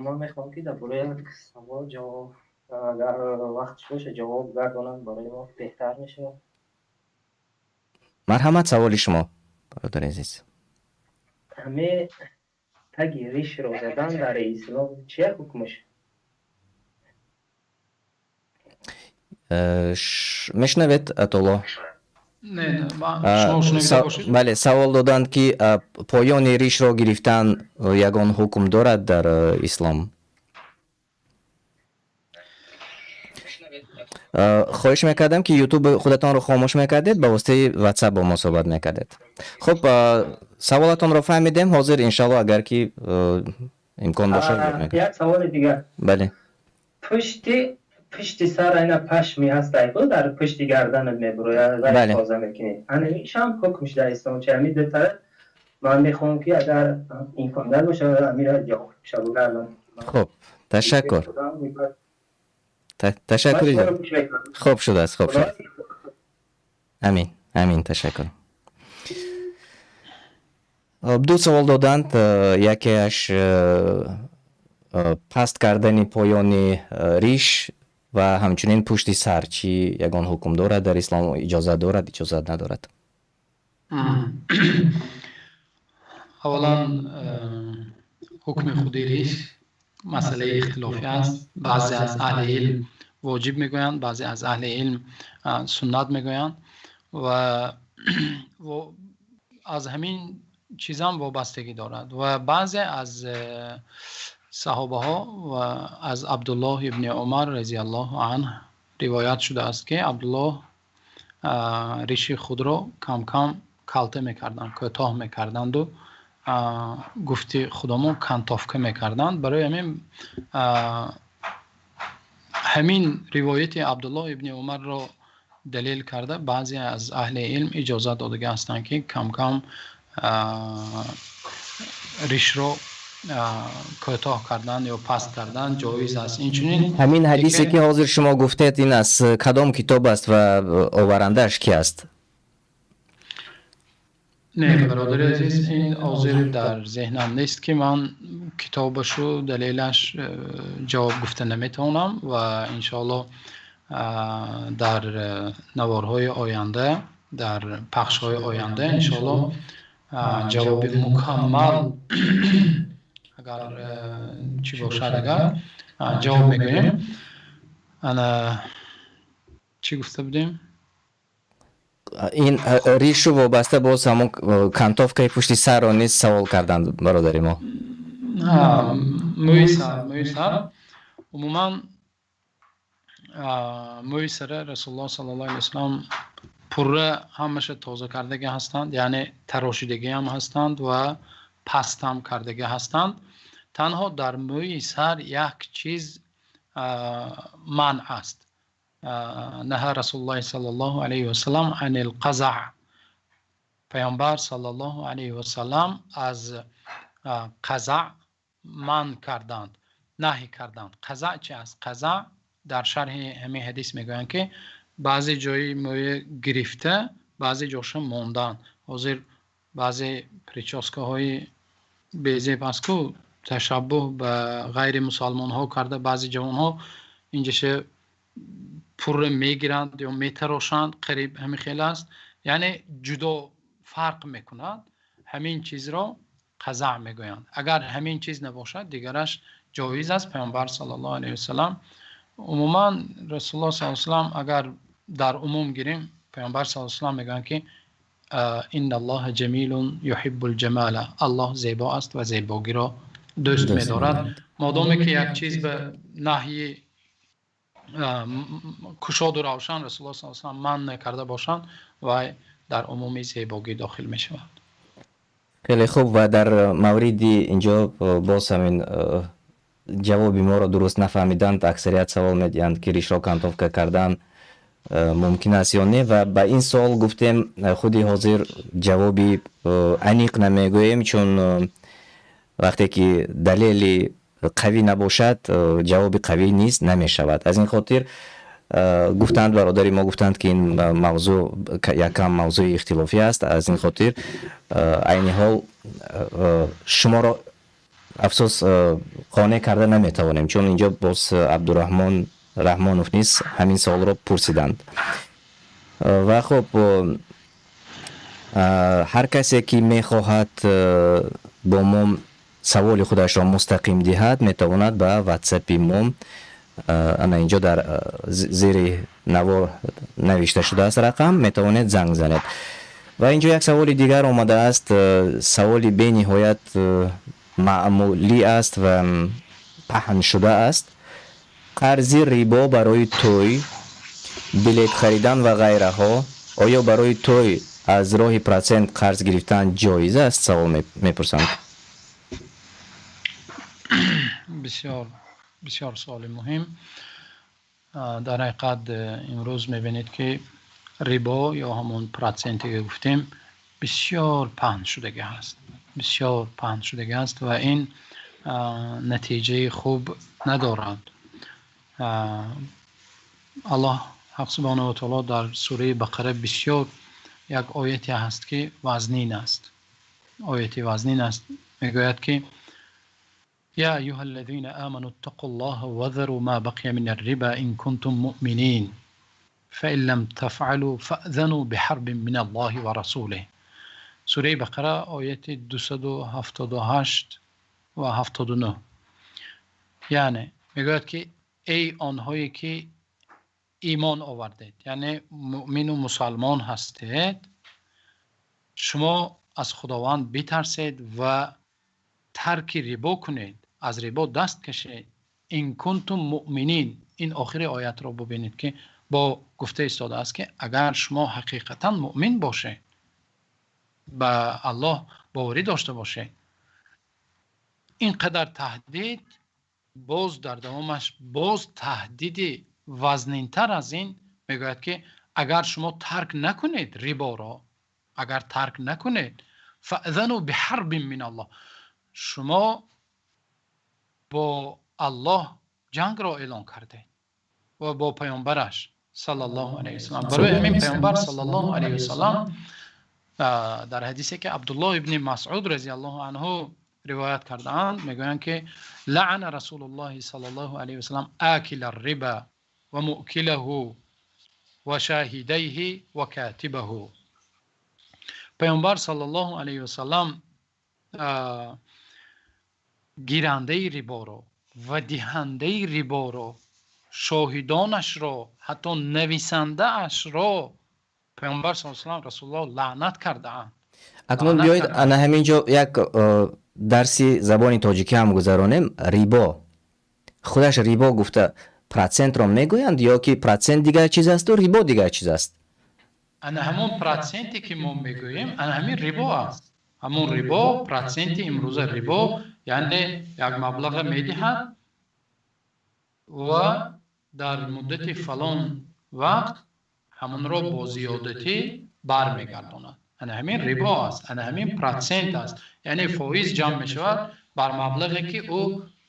Ман мехоҳам, ки дар бораи як савол ҷавоб, агар вақтш боша, ҷавоб гардонанд, барои мо беҳтар мешавад. Марҳамат, саволи шумо, бародари азиз. Ҳаме таги ришро задан дар ислом чия ҳукмаш? Мешунавед, Атолло? Не, шумо шунида бошед. Бале, савол доданд, ки поёни ришро гирифтан ягон ҳукм дорад дар ислом. Хоҳиш мекардам, ки Ютуб худатонро хомӯш мекардед, ба воситаи WhatsApp бо мо суҳбат мекардед. Хуб, саволатонро фаҳмидем, ҳозир иншалло, агар ки имкон бошад. Як саволи дигар. Бале. Пушти сар айна пашми ҳаст, айку дар пушти гарданат мебурояд ва тоза мекунӣ, ана ишам ҳукмш дар ислом чи? Ҳамин дутара ман мехоҳам, ки агар имкон дар бошад, амира ҷавоб шабу гардон. Хуб, ташаккур, ташаккури. Хуб шудааст, хуб шуд. Амин, амин, ташаккур. Ду савол доданд, якеаш паст кардани поёни риш ва ҳамчунин пушти сар чӣ ягон ҳукм дорад дар ислом, иҷозат дорад, иҷозат надорад? Аввалан, ҳукми худи риш масъалаи ихтилофӣ аст. Баъзе аз аҳли илм воҷиб мегӯянд, баъзе аз аҳли илм суннат мегӯянд ва аз ҳамин чизам вобастагӣ дорад. Ва баъзе аз саҳобаҳо ва аз Абдуллоҳ ибни Умар разияллоҳу анҳ ривоят шудааст, ки Абдуллоҳ риши худро кам кам калта мекарданд, кӯтоҳ мекарданду гуфти худомон кантовка мекарданд. Барои ҳамин ривояти Абдуллоҳ ибни Умарро далел карда, баъзе аз аҳли илм иҷозат додага ҳастанд, ки кам кам ришро кӯтоҳ кардан ё паст кардан ҷоиз аст. Инчунин Ҳамин ҳадисе, ки ҳозир шумо гуфтед, ин аз кадом китоб аст ва оварандааш ки аст? Не, бародари азиз, ин ҳозир дар зеҳнам нест, ки ман китобашу далелаш ҷавоб гуфта наметавонам ва иншоалло дар наворҳои оянда, дар пахшҳои оянда иншоалло ҷавоби мукаммал агар чӣ бошад, агар ҷавоб мегӯем. Ана, чӣ гуфта будем? Ин ришу вобаста боз ҳамон кантовкаи пушти сарро низ савол карданд бародари мо. Мӯи сар, мӯи сар, умуман мӯи сара Расулуллоҳ саллаллоҳу алайҳи васаллам пурра ҳамаша тоза кардагӣ ҳастанд, яъне тарошидагиам ҳастанд ва пастам кардагӣ ҳастанд. Танҳо дар мӯи сар як чиз манъ аст. Наҳа Расулуллоҳи саллаллоҳу алайҳи васаллам анил қазаъ. Паёмбар саллаллоҳу алайҳи васаллам аз қазаъ манъ карданд, наҳй карданд. Қазаъ чи аст? Қазаъ дар шарҳи ҳамин ҳадис мегӯянд, ки баъзе ҷои мӯи гирифта, баъзе ҷоша мондан. Ҳозир баъзе прическаҳои безеб аст ку, ташаббуҳ ба ғайри мусалмонҳо карда, баъзе ҷавонҳо инҷаша пурра мегиранд ё метарошанд, қариб ҳамин хел аст, яъне ҷудо фарқ мекунад. Ҳамин чизро қазаъ мегӯянд. Агар ҳамин чиз набошад, дигараш ҷоиз аст. Паёмбар саллаллоҳу алайҳи васаллам, умуман Расулуллоҳ саллаллоҳу алайҳи васаллам, агар дар умум гирем, Паёмбар саллаллоҳу алайҳи васаллам мегӯянд, ки инналлоҳа ҷамилун юҳиббул ҷамала, Аллоҳ зебо аст ва зебогиро дӯст медорад. Модоме ки як чиз ба наҳйи кушоду равшан Расулуллоҳ саллаллоҳу алайҳи васаллам манъ накарда бошанд, вай дар умуми зебогӣ дохил мешавад. Хеле хуб. Ва дар мавриди инҷо боз ҳамин ҷавоби моро дуруст нафаҳмиданд. Аксарият савол медиҳанд, ки ришро кантовка кардан мумкин аст ё не, ва ба ин суол гуфтем, худи ҳозир ҷавоби аниқ намегӯем, чун вақте ки далели қавӣ набошад, ҷавоби қавӣ низ намешавад. Аз ин хотир гуфтанд, бародари мо гуфтанд, ки ин мавзӯъ якам мавзӯи ихтилофӣ аст. Аз ин хотир айни ҳол шуморо, афсӯс, қонеъ карда наметавонем, чун инҷо боз Абдураҳмон Раҳмонов низ ҳамин саволро пурсиданд. Ва хуб, ҳар касе ки мехоҳад бо мо саволи худашро мустақим диҳад, метавонад ба ватсапи мо, ана инҷо дар зери навор навишта шудааст рақам, метавонед занг занед. Ва инҷо як саволи дигар омадааст, саволи бениҳоят маъмулӣ аст ва паҳн шуда аст: қарзи рибо барои тӯй, билет харидан ва ғайраҳо, оё барои тӯй аз роҳи процент қарз гирифтан ҷоиз аст? Савол мепурсанд. Бисёр бисёр суоли муҳим. Дар ҳақиқат имрӯз мебинед, ки рибо ё ҳамон проценте ки гуфтем бисёр паҳн шудагӣ ҳаст, бисёр паҳн шудагӣ аст ва ин натиҷаи хуб надорад. Аллоҳ ҳақ субҳонаҳу ва таоло дар сураи Бақара бисёр як ояте ҳаст, ки вазнин аст, ояти вазнин аст. Мегӯяд, ки يا أيها الذين آمنوا اتقوا الله وذروا ما بقي من الربا إن كنتم مؤمنين فإن لم تفعلوا فأذنوا بحرب من الله ورسوله. Сураи Бақара, ояти 278 ва 79. Яъне мегӯяд, ки эй онҳое ки имон овардед, яъне муъмину мусалмон ҳастед, шумо аз Худованд битарсед ва тарки рибо кунед, аз рибо даст кашед. إن كنتم مؤمنين. Ин охири оятро бубинед, ки бо гуфта истодааст, ки агар шумо ҳақиқатан муъмин бошед, ба Аллоҳ боварӣ дошта бошед. Ин қадар таҳдид, боз дар давомаш боз таҳдиди вазнинтар аз ин мегӯяд, ки агар шумо тарк накунед риборо, агар тарк накунед, فأذنوا بحرب من الله, шумо бо Аллоҳ ҷангро эълон кардед ва бо паёмбараш саллаллоҳу алайҳи васаллам. Барои ҳамин паёмбар саллаллоҳу алайҳи васаллам Дар ҳадисе ки Абдуллоҳ ибни Масъуд разияллоҳу анҳу ривоят кардаанд, мегӯянд ки لعن رسول الله صلى الله عليه وسلم آكل الربا ومؤكله وشاهديه وكاتبه. Паёмбар саллаллоҳу алайҳи васаллам гирандаи риборо ва диҳандаи риборо, шоҳидонашро, ҳатто нависандаашро Паёмбар саллаллоҳу алайҳи васаллам Расулуллоҳ лаънат кардаанд. Акнун биёед ана ҳамин ҷо як дарси забони тоҷикӣ ҳам гузаронем. Рибо худаш, рибо гуфта процентро мегӯянд ё ки процент дигар чиз асту рибо дигар чиз аст? Ана ҳамон проценте ки мо мегӯем, ана ҳамин рибо аст. Ҳамон рибо, проценти имрӯза рибо, яъне як маблаға медиҳад ва дар муддати фалон вақт ҳамонро бо зиёдатӣ бармегардонад. Ана ҳамин рибо аст, ана ҳамин процент аст, яъне фоиз ҷамъ мешавад бар маблағе ки ӯ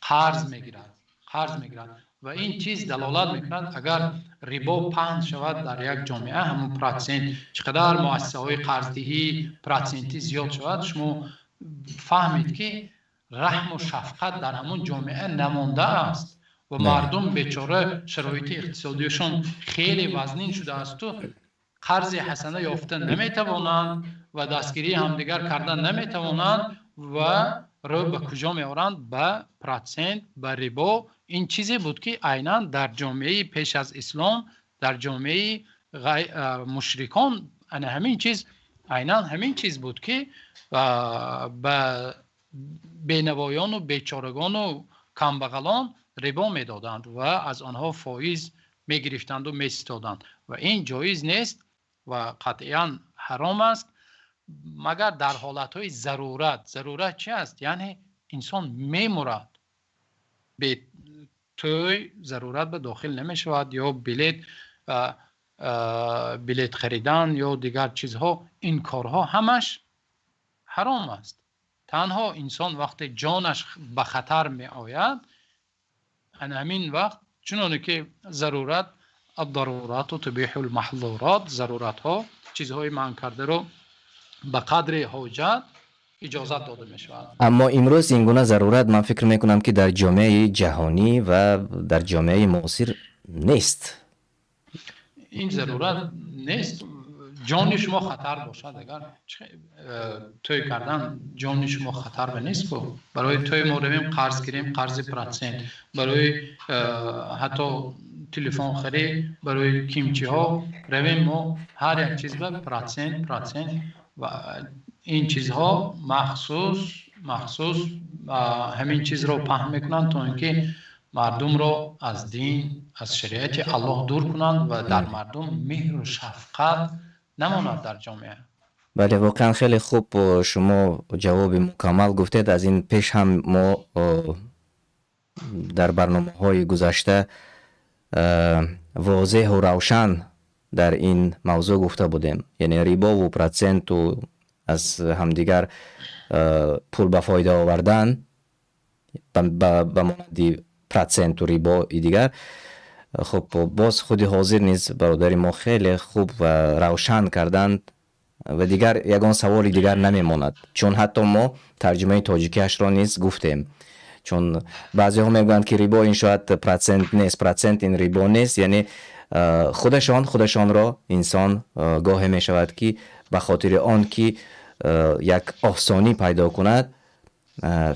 қарз мегирад. Ва ин чиз далолат мекунад, агар рибо паҳн шавад дар як ҷомеа, ҳамон процент чӣ қадар муассисаҳои қарздиҳӣ процентӣ зиёд шавад, шумо фаҳмед ки раҳму шафқат дар ҳамон ҷомеа намондааст ва мардум бечора шароити иқтисодиашон хеле вазнин шудаасту қарзи ҳасана ёфта наметавонанд ва дастгирии ҳамдигар карда наметавонанд ва рӯ ба куҷо меоранд? Ба процент, ба рибо. Ин чизе буд ки айнан дар ҷомеаи пеш аз ислом, дар ҷомеаи мушрикон ана ҳамин чиз, айнан ҳамин чиз буд ки ба бенавоёну бечорагону камбағалон рибо медоданд ва аз онҳо фоиз мегирифтанду меситоданд. Ва ин ҷоиз нест ва қатъиян ҳаром аст, магар дар ҳолатҳои зарурат. Зарурат чи аст? Яъне инсон мемурад, тӯй зарурат ба дохил намешавад ё билет харидан ё дигар чизҳо, ин корҳо ҳамаш ҳаром аст. Танҳо инсон вақте ҷонаш ба хатар меояд, ана ҳамин вақт, чуноне ки зарурат الضرورات تبيح المحظورات, заруратҳо чизҳои манъ кардаро ба қадри ҳоҷат иҷозат дода мешавад. Аммо имрӯз ин гуна зарурат, ман фикр мекунам, ки дар ҷомеаи ҷаҳонӣ ва дар ҷомеаи муосир нест. Ин зарурат нест. Ҷони шумо хатар бошад, агар тӯй кардан ҷони шумо хатар ба нест ку. Барои тӯй мо равем қарз гирем, қарзи процент, барои ҳатто телефон харид, барои кимчиҳо равем, мо ҳар як чиз ба процент, процент. Ва ин чизҳо махсус ҳамин чизро паҳн мекунанд, то ин ки мардумро аз дин, аз шариати Аллоҳ дур кунанд ва дар мардум меҳру шафқат намонад дар ҷомеа. Бале, воқеан хеле хуб шумо ҷавоби мукаммал гуфтед. Аз ин пеш ҳам мо дар барномаҳои гузашта возеҳу равшан дар ин мавзӯъ гуфта будем, яъне рибову проценту аз ҳамдигар пул ба фоида овардан ба монанди проценту рибои дигар. Хуб, боз худи ҳозир низ бародари мо хеле хуб ва равшан карданд ва дигар ягон саволи дигар намемонад, чун ҳатто мо тарҷумаи тоҷикиашро низ гуфтем, чун баъзеҳо мегӯянд, ки рибо ин шояд процент нест, процент ин рибо нест. Яъне худашон худашонро инсон гоҳе мешавад, ки ба хотири он ки як осонӣ пайдо кунад,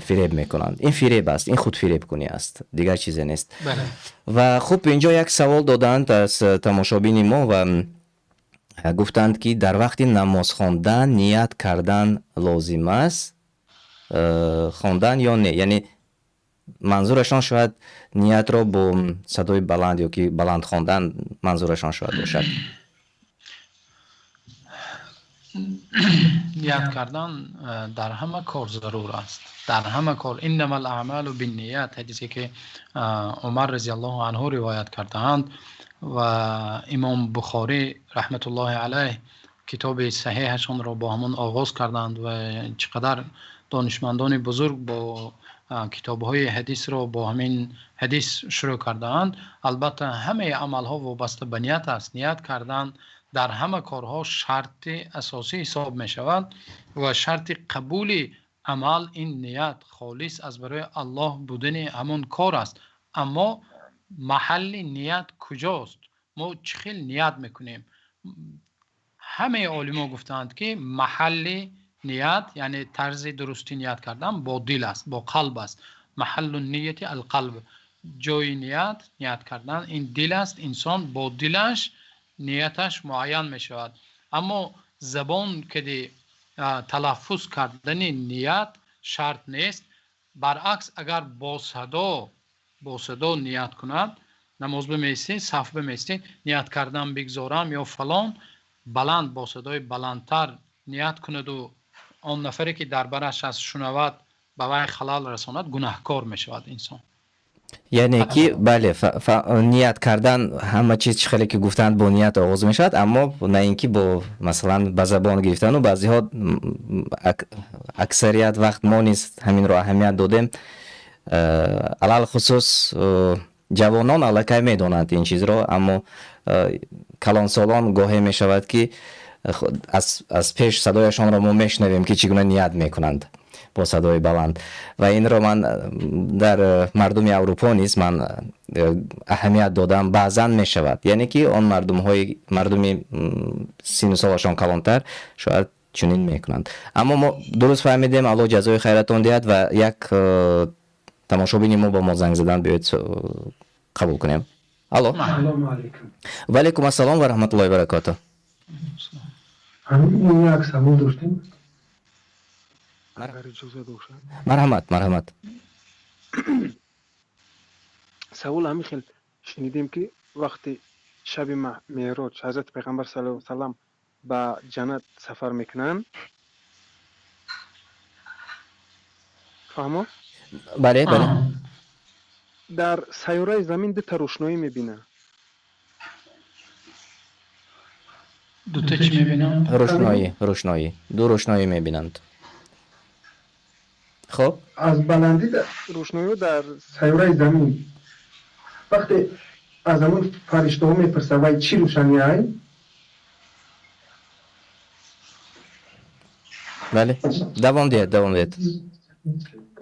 фиреб мекунанд. Ин фиреб аст, ин худфиребкунӣ аст, дигар чизе нест. Ва хуб, инҷо як савол доданд аз тамошобини мо ва гуфтанд, ки дар вақти намоз хондан ният кардан лозим аст хондан ё не? Яъне манзурашон шояд ниятро бо садои баланд ё ки баланд хондан манзурашон шояд бошад. Ният кардан дар ҳама кор зарур аст, дар ҳама кор. إنما الأعمال بالنيات, ҳадисе ки Умар разияллоҳу анҳу ривоят кардаанд ва имом Бухорӣ раҳматуллоҳи алайҳ китоби саҳеҳашонро бо ҳамон оғоз карданд. Ва чӣ қадар донишмандони бузург бо китобҳои ҳадисро бо ҳамин ҳадис шурӯъ кардаанд. Албатта, ҳамаи амалҳо вобаста ба ният аст. Ният кардан Дар ҳама корҳо шарти асосӣ ҳисоб мешавад ва шарти қабули амал ин ният холис аз барои Аллоҳ будани ҳамон кор аст. Аммо маҳалли ният куҷост? Мо чӣ хел ният мекунем? Ҳамаи олимон гуфтаанд, ки маҳалли ният, яъне тарзи дурусти ният кардан бо дил аст, бо қалб аст. Маҳаллун нияти ал-қалб. Ҷои ният, ният кардан ин дил аст. Инсон бо дилаш нияташ муайян мешавад. Аммо забон ки талаффуз кардани ният шарт нест. Баръакс, агар бо садо ният кунад, намоз биместӣ, саф биместӣ, ният кардан бигзорам ё фалон, баланд бо садои баландтар ният кунад ва он нафаре ки дар бараш аст шунавад, ба вай халал расонад, гунаҳкор мешавад инсон. Яъне ки бале, ният кардан ҳама чиз, чӣ хеле ки гуфтанд, бо ният оғоз мешавад, аммо на ин ки бо масалан ба забон гирифтану баъзеҳо аксарият вақт мо низ ҳаминро аҳамият додем. Алалхусус ҷавонон аллакай медонанд ин чизро, аммо калонсолон гоҳе мешавад, ки аз пеш садояшонро мо мешунавем, ки чӣ гуна ният мекунанд бо садои баланд. Ва инро ман дар мардуми Аврупо низ ман аҳамият додам, баъзан мешавад, яъне ки он мардумҳои мардуми синну солашон калонтар шояд чунин мекунанд. Аммо мо дуруст фаҳмидем, Аллоҳ ҷазои хайратон диҳад. Ва як тамошобини мо ба мо занг задан, биёед қабул кунем. Алло. Салому алайкум. Ва алайкум ассалом ва раҳматуллоҳи баракотуҳ. Ҳамин як савол доштем, агар иҷоза бошад. Марҳамат, марҳамат. Савол ҳамин хел: шунидем, ки вақти шаби меъроҷ ҳазрати пайғамбар саллаллоҳу алайҳи васаллам ба ҷаннат сафар мекунанд. Фаҳмо? Бале, бале. Дар сайёраи замин дута рӯшноӣ мебинад. Дута чӣ мебинанд? Рӯшноӣ, рӯшноӣ, ду рӯшноӣ мебинанд. Хуб, аз баландӣ рӯшноиҳо дар сайёраи замин, вақте аз ҳамон фариштаҳо мепурсад, вай чӣ рӯшанӣ ай? Бале, давом диҳед, давом диҳед.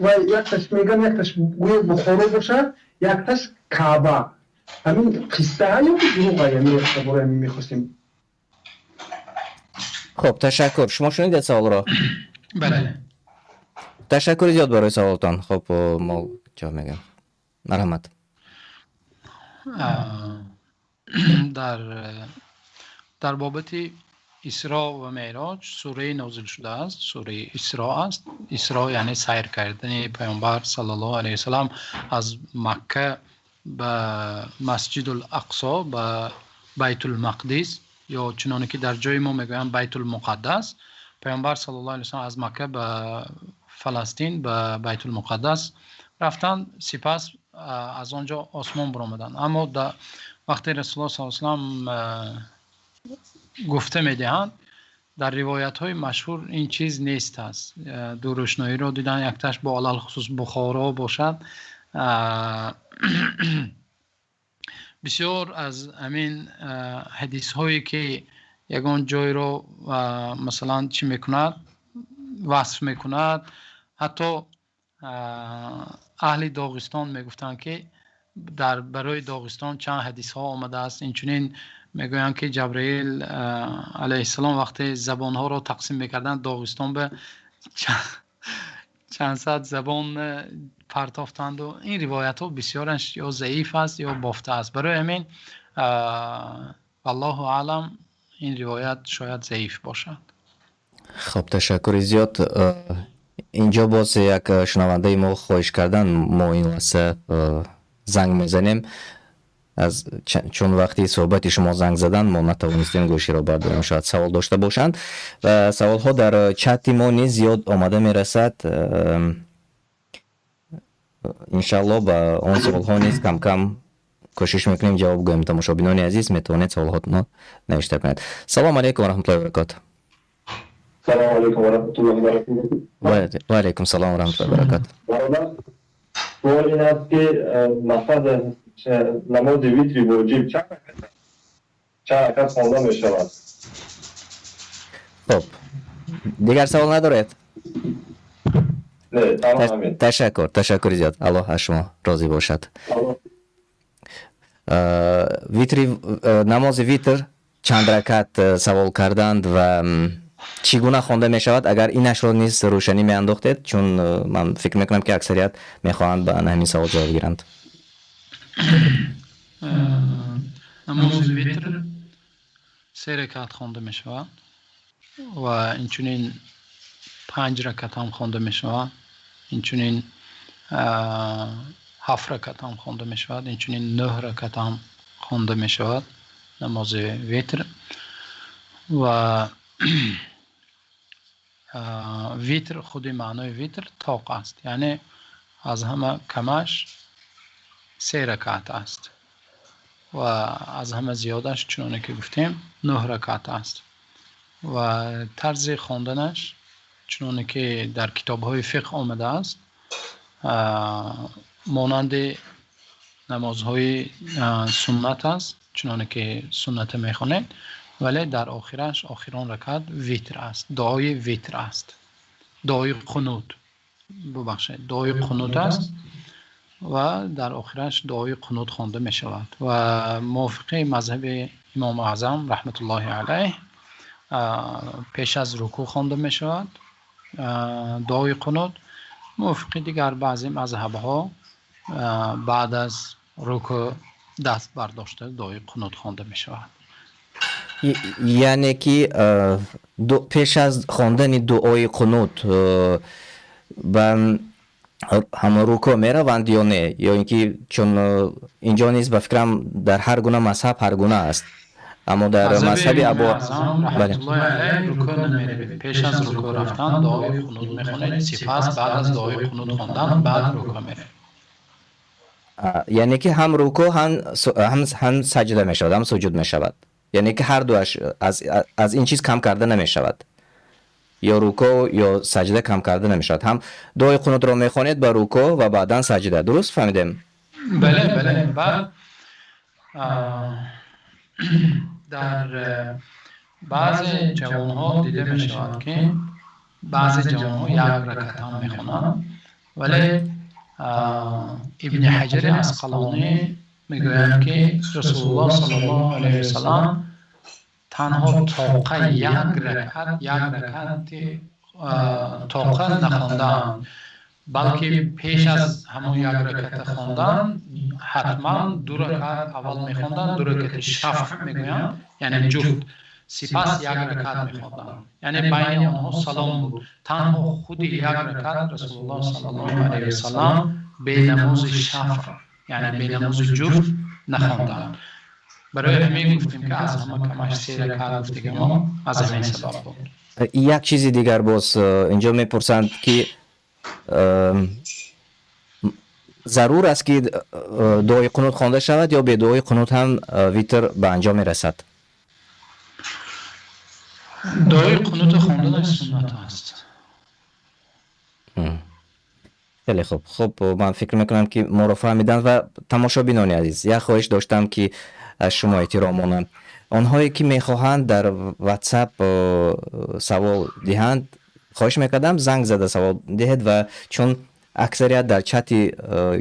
Вай якташ мегӯян, якташ гӯё Бухоро бошад, якташ Каъба. Ҳамин қиссаа ё ки дурӯғ ай? Ҳамин бораи ҳамин мехостем. Хуб, ташаккур. Шумо шунидед саволро? Бале. Ташаккури зиёд барои саволтон. Хуб, мо ҷавоб мегӯем, марҳамат. Дар бобати Исро ва Меъроҷ сурае нозил шудааст, сураи Исро аст. Исро яъне сайр кардани паёмбар саллаллоҳу алайҳи васаллам аз Макка ба Масҷидул Ақсо, ба Байтулмақдис, ё чуноне ки дар ҷои мо мегӯянд Байтулмуқаддас. Паёмбар саллаллоҳу алайҳи васаллам аз Макка ба Фаластин, ба Байтулмуқаддас рафтанд, сипас аз он ҷо осмон баромаданд. Аммо вақте Расулуллоҳ саллаллоҳу алайҳи васаллам гуфта медиҳанд, дар ривоятҳои машҳур ин чиз нест аст. Ду рӯшноиро дидан, якташ бо алалхусус Бухоро бошад. Бисёр аз ҳамин ҳадисҳое ки ягон ҷойро масалан чӣ мекунад, васф мекунад, ҳатто аҳли Доғистон мегуфтанд, ки дар барои Доғистон чанд ҳадисҳо омадааст. Инчунин мегӯянд, ки Ҷабраил алайҳиссалом вақте забонҳоро тақсим мекарданд, Доғистон ба чанд сад забон партофтанду ин ривоятҳо бисёраш ё заиф аст, ё бофта аст. Барои ҳамин, валлоҳу аълам, ин ривоят шояд заиф бошад. Хуб, ташаккури зиёд. Инҷо боз як шунавандаи мо хоҳиш кардан, мо ин лаҳза занг мезанем. Аз чун вақти суҳбати шумо занг задан, мо натавонистем гӯширо бардорем, шояд савол дошта бошанд. Ва саволҳо дар чати мо низ зиёд омада мерасад. Иншаллоҳ, ба он саволҳо низ кам-кам кӯшиш мекунем ҷавоб гӯем. Тамошобинони азиз, метавонед саволҳотонро навишта кунед. Салому алайкум ва раҳматуллоҳи ва баракотуҳ. Салому алайкум ва раҳматуллоҳи ва баракотуҳ. Ва алайкум салом ва раҳматуллоҳи ва баракотуҳ. Бародар, суол ин аст, ки мақсад намози витри воҷиб чанд ракат аст? Чанд ракат хонда мешавад? Хуб, дигар савол надоред? Не, танҳо ҳамин. Ташаккур, ташаккури зиёд, Аллоҳ аз шумо розӣ бошад. Витри, намози витр чанд ракат савол карданд ва чӣ гуна хонда мешавад, агар инашро низ рӯшанӣ меандохтед, чун ман фикр мекунам, ки аксарият мехоҳанд ба ҳамин савол ҷавоб гиранд. Намози витр се ракат хонда мешавад ва инчунин панҷ ракат ҳам хонда мешавад, инчунин ҳафт ракат ҳам хонда мешавад, инчунин нӯҳ ракат ҳам хонда мешавад намози витр. Ва витр, худи маънои витр тоқ аст, яъне аз ҳама камаш се ракат аст ва аз ҳама зиёдаш, чуноне ки гуфтем, нӯҳ ракат аст. Ва тарзи хонданаш, чуноне ки дар китобҳои фиқҳ омадааст, монанди намозҳои суннат аст, чуноне ки сунната мехонед, вале дар охираш, охирон ракат витр аст, дуои витр аст, дуои қунут, бубахшед, дуои қунут аст ва дар охираш дуои қунут хонда мешавад. Ва мувофиқи мазҳаби имом аъзам раҳматуллоҳи алайҳ, пеш аз рукӯъ хонда мешавад дуои қунут. Мувофиқи дигар баъзе мазҳабҳо, баъд аз рукӯъ даст бардошта дуои қунут хонда мешавад. Яъне ки пеш аз хондани дуои қунут ба ҳама рукӯъ мераванд ё не, ё ин ки, чун инҷо низ, ба фикрам, дар ҳар гуна мазҳаб ҳар гуна аст, аммо дар мазҳаби Абу Рукӯъ намеравед, пеш аз рукӯъ рафтан дуои қунут мехонед, сипас баъд аз дуои қунут хондан баъд рукӯъ меравед. Яъне ки ҳам рукӯъ, ҳам саҷда мешавад, ҳам суҷуд мешавад, яъне ки ҳар дуаш аз ин чиз кам карда намешавад, ё рукӯъ ё саҷда кам карда намешавад, ҳам дуои қунутро мехонед ба рукӯъ ва баъдан саҷда. Дуруст фаҳмидем? Бале. Баъд дар баъзе ҷавонҳо дида мешавад, ки баъзе ҷавонҳо як ракат ҳам мехонанд, вале Ибни Ҳаҷари Асқалонӣ мегӯянд, ки Расулуллоҳ саллаллоҳу алайҳи васаллам танҳо тоқа як ракат, як ракати тоқа нахондаанд, балки пеш аз ҳамон як раката хондан ҳатман ду ракат аввал мехонданд, ду ракати шафъ мегӯянд, яъне ҷуфт, сипас як ракат мехонданд, яъне байни онҳо салом буд. Танҳо худи як ракат Расулуллоҳ саллаллоҳу алайҳи васаллам бе намози шафъ, яъне бе намози ҷуфт нахонданд. Барои ҳамин гуфтем, ки аз ҳама камаш се ракат гуфтагимо аз ҳамин сабаб буд. Як чизи дигар боз инҷо мепурсанд, ки зарур аст, ки дуои қунут хонда шавад ё бе дуои қунут ҳам витр ба анҷом мерасад? Дуои қунута хонданаш суннат аст. Хеле хуб. Хуб, ман фикр мекунам, ки моро фаҳмиданд. Ва тамошобинони азиз, як хоҳиш доштам, ки аз шумо эҳтиромона, онҳое ки мехоҳанд дар WhatsApp савол диҳанд, хоҳиш мекардам, занг зада савол диҳед, ва чун аксарият дар чати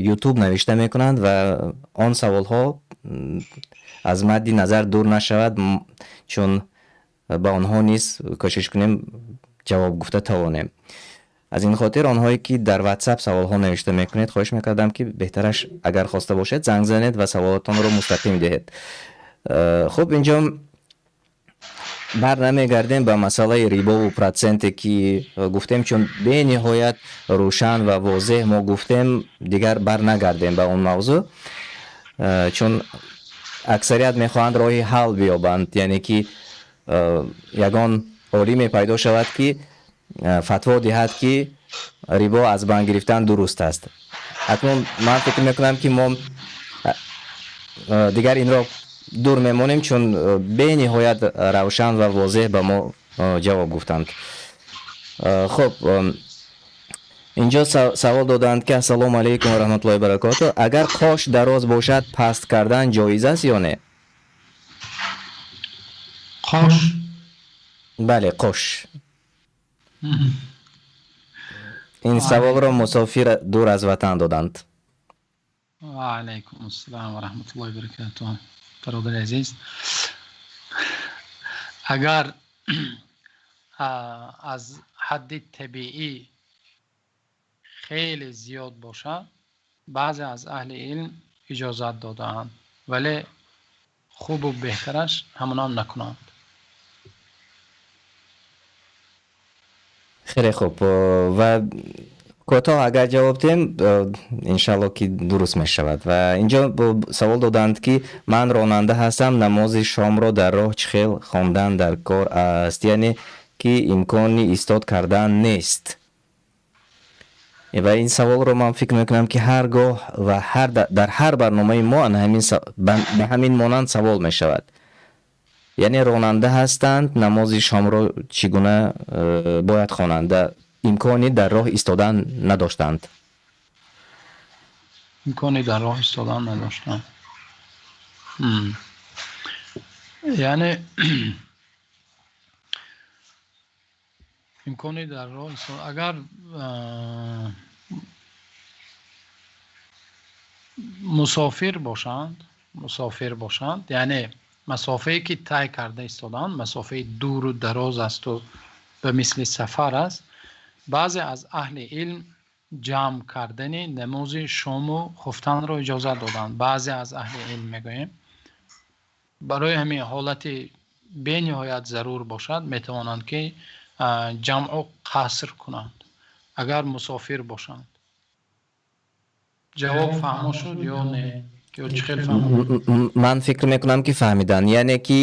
YouTube навишта мекунанд ва он саволҳо аз мадди назар дур нашавад, чун ба онҳо низ кӯшиш кунем ҷавоб гуфта тавонем. Аз ин хотир онҳое ки дар WhatsApp саволҳо навишта мекунед, хоҳиш мекардам, ки беҳтараш, агар хоста бошед, занг занед ва саволотонро мустақим диҳед. Хуб, инҷо бар намегардем ба масъалаи рибову проценте ки гуфтем, чун бениҳоят рӯшан ва возеҳ мо гуфтем, дигар бар нагардем ба он мавзӯъ, чун аксарият мехоҳанд роҳи ҳал биёбанд, яъне ки ягон олиме пайдо шавад, ки фатво диҳад, ки рибо аз банк гирифтан дуруст аст. Акнун ман фикр мекунам, ки мо дигар инро дур мемонем, чун бениҳоят равшан ва возеҳ ба мо ҷавоб гуфтанд. Хуб, инҷо савол доданд, ки ассалому алайкум ва раҳматуллоҳи баракоту, агар қош дароз бошад, паст кардан ҷоиз аст ё не? Қош? Бале, қош. Ин саволро мусофир дур аз ватан доданд. Ва алайкум ассалом ва раҳматуллоҳи ва баракатуҳ. Бародари азиз, агар аз ҳадди табиӣ хеле зиёд бошад, баъзе аз аҳли илм иҷозат додаанд, вале хубу беҳтараш ҳамонам накунанд. Хеле хуб, ва кӯтоҳ агар ҷавоб диҳем, иншааллоҳ ки дуруст мешавад. Ва инҷо савол додаанд, ки ман ронанда ҳастам, намози шомро дар роҳ чӣ хел хондан дар кор аст, яъне ки имкони истод кардан нест. Ва ин саволро ман фикр мекунам, ки ҳар гоҳ ва дар ҳар барномаи мо ба ҳамин монанд савол мешавад. Яъне ронанда ҳастанд, намози шомро чӣ гуна бояд хонанд? Имкони дар роҳ истодан надоштанд. Имкони дар роҳ истодан надоштанд. Яъне имкони дар роҳ истодан, агар мусофир бошанд, яъне масофае ки тай карда истодаанд, масофаи дуру дароз аст ва ба мисли сафар аст, баъзе аз аҳли илм ҷамъ кардани намози шому хуфтанро иҷозат доданд. Баъзе аз аҳли илм мегӯем, барои ҳамин ҳолати бениҳоят зарур бошад, метавонанд ки ҷамъу қаср кунанд, агар мусофир бошанд. Ҷавоб фаҳмо шуд ё не? Ё чӣ хел фаҳмо? Ман фикр мекунам, ки фаҳмиданд. Яъне ки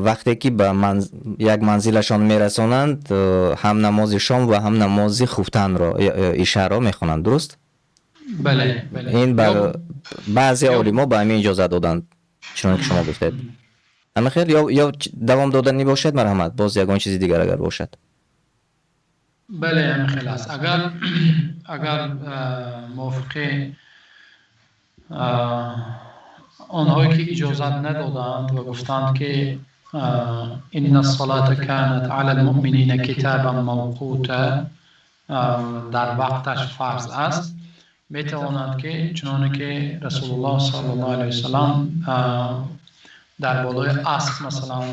вақте ки ба як манзилашон мерасонанд, ҳам намози шом ва ҳам намози хуфтанро, ишаро мехонанд, дуруст? Бале, бале. Ин баъзе олимо ба ҳамин иҷозат доданд, чунон ки шумо гуфтед. Ама хел ё давом доданӣ бошад, марҳамат, боз ягон чизи дигар агар бошад. Бале, ҳамин хел аст. Агар мувофиқи онҳое ки иҷозат надодаанд ва гуфтанд, ки инна ссалата канат ала лмуъминина китабан мавқута, дар вақташ фарз аст, метавонанд ки чуноне ки Расулуллоҳ саллаллоҳу алайҳи васаллам дар болои асп масалан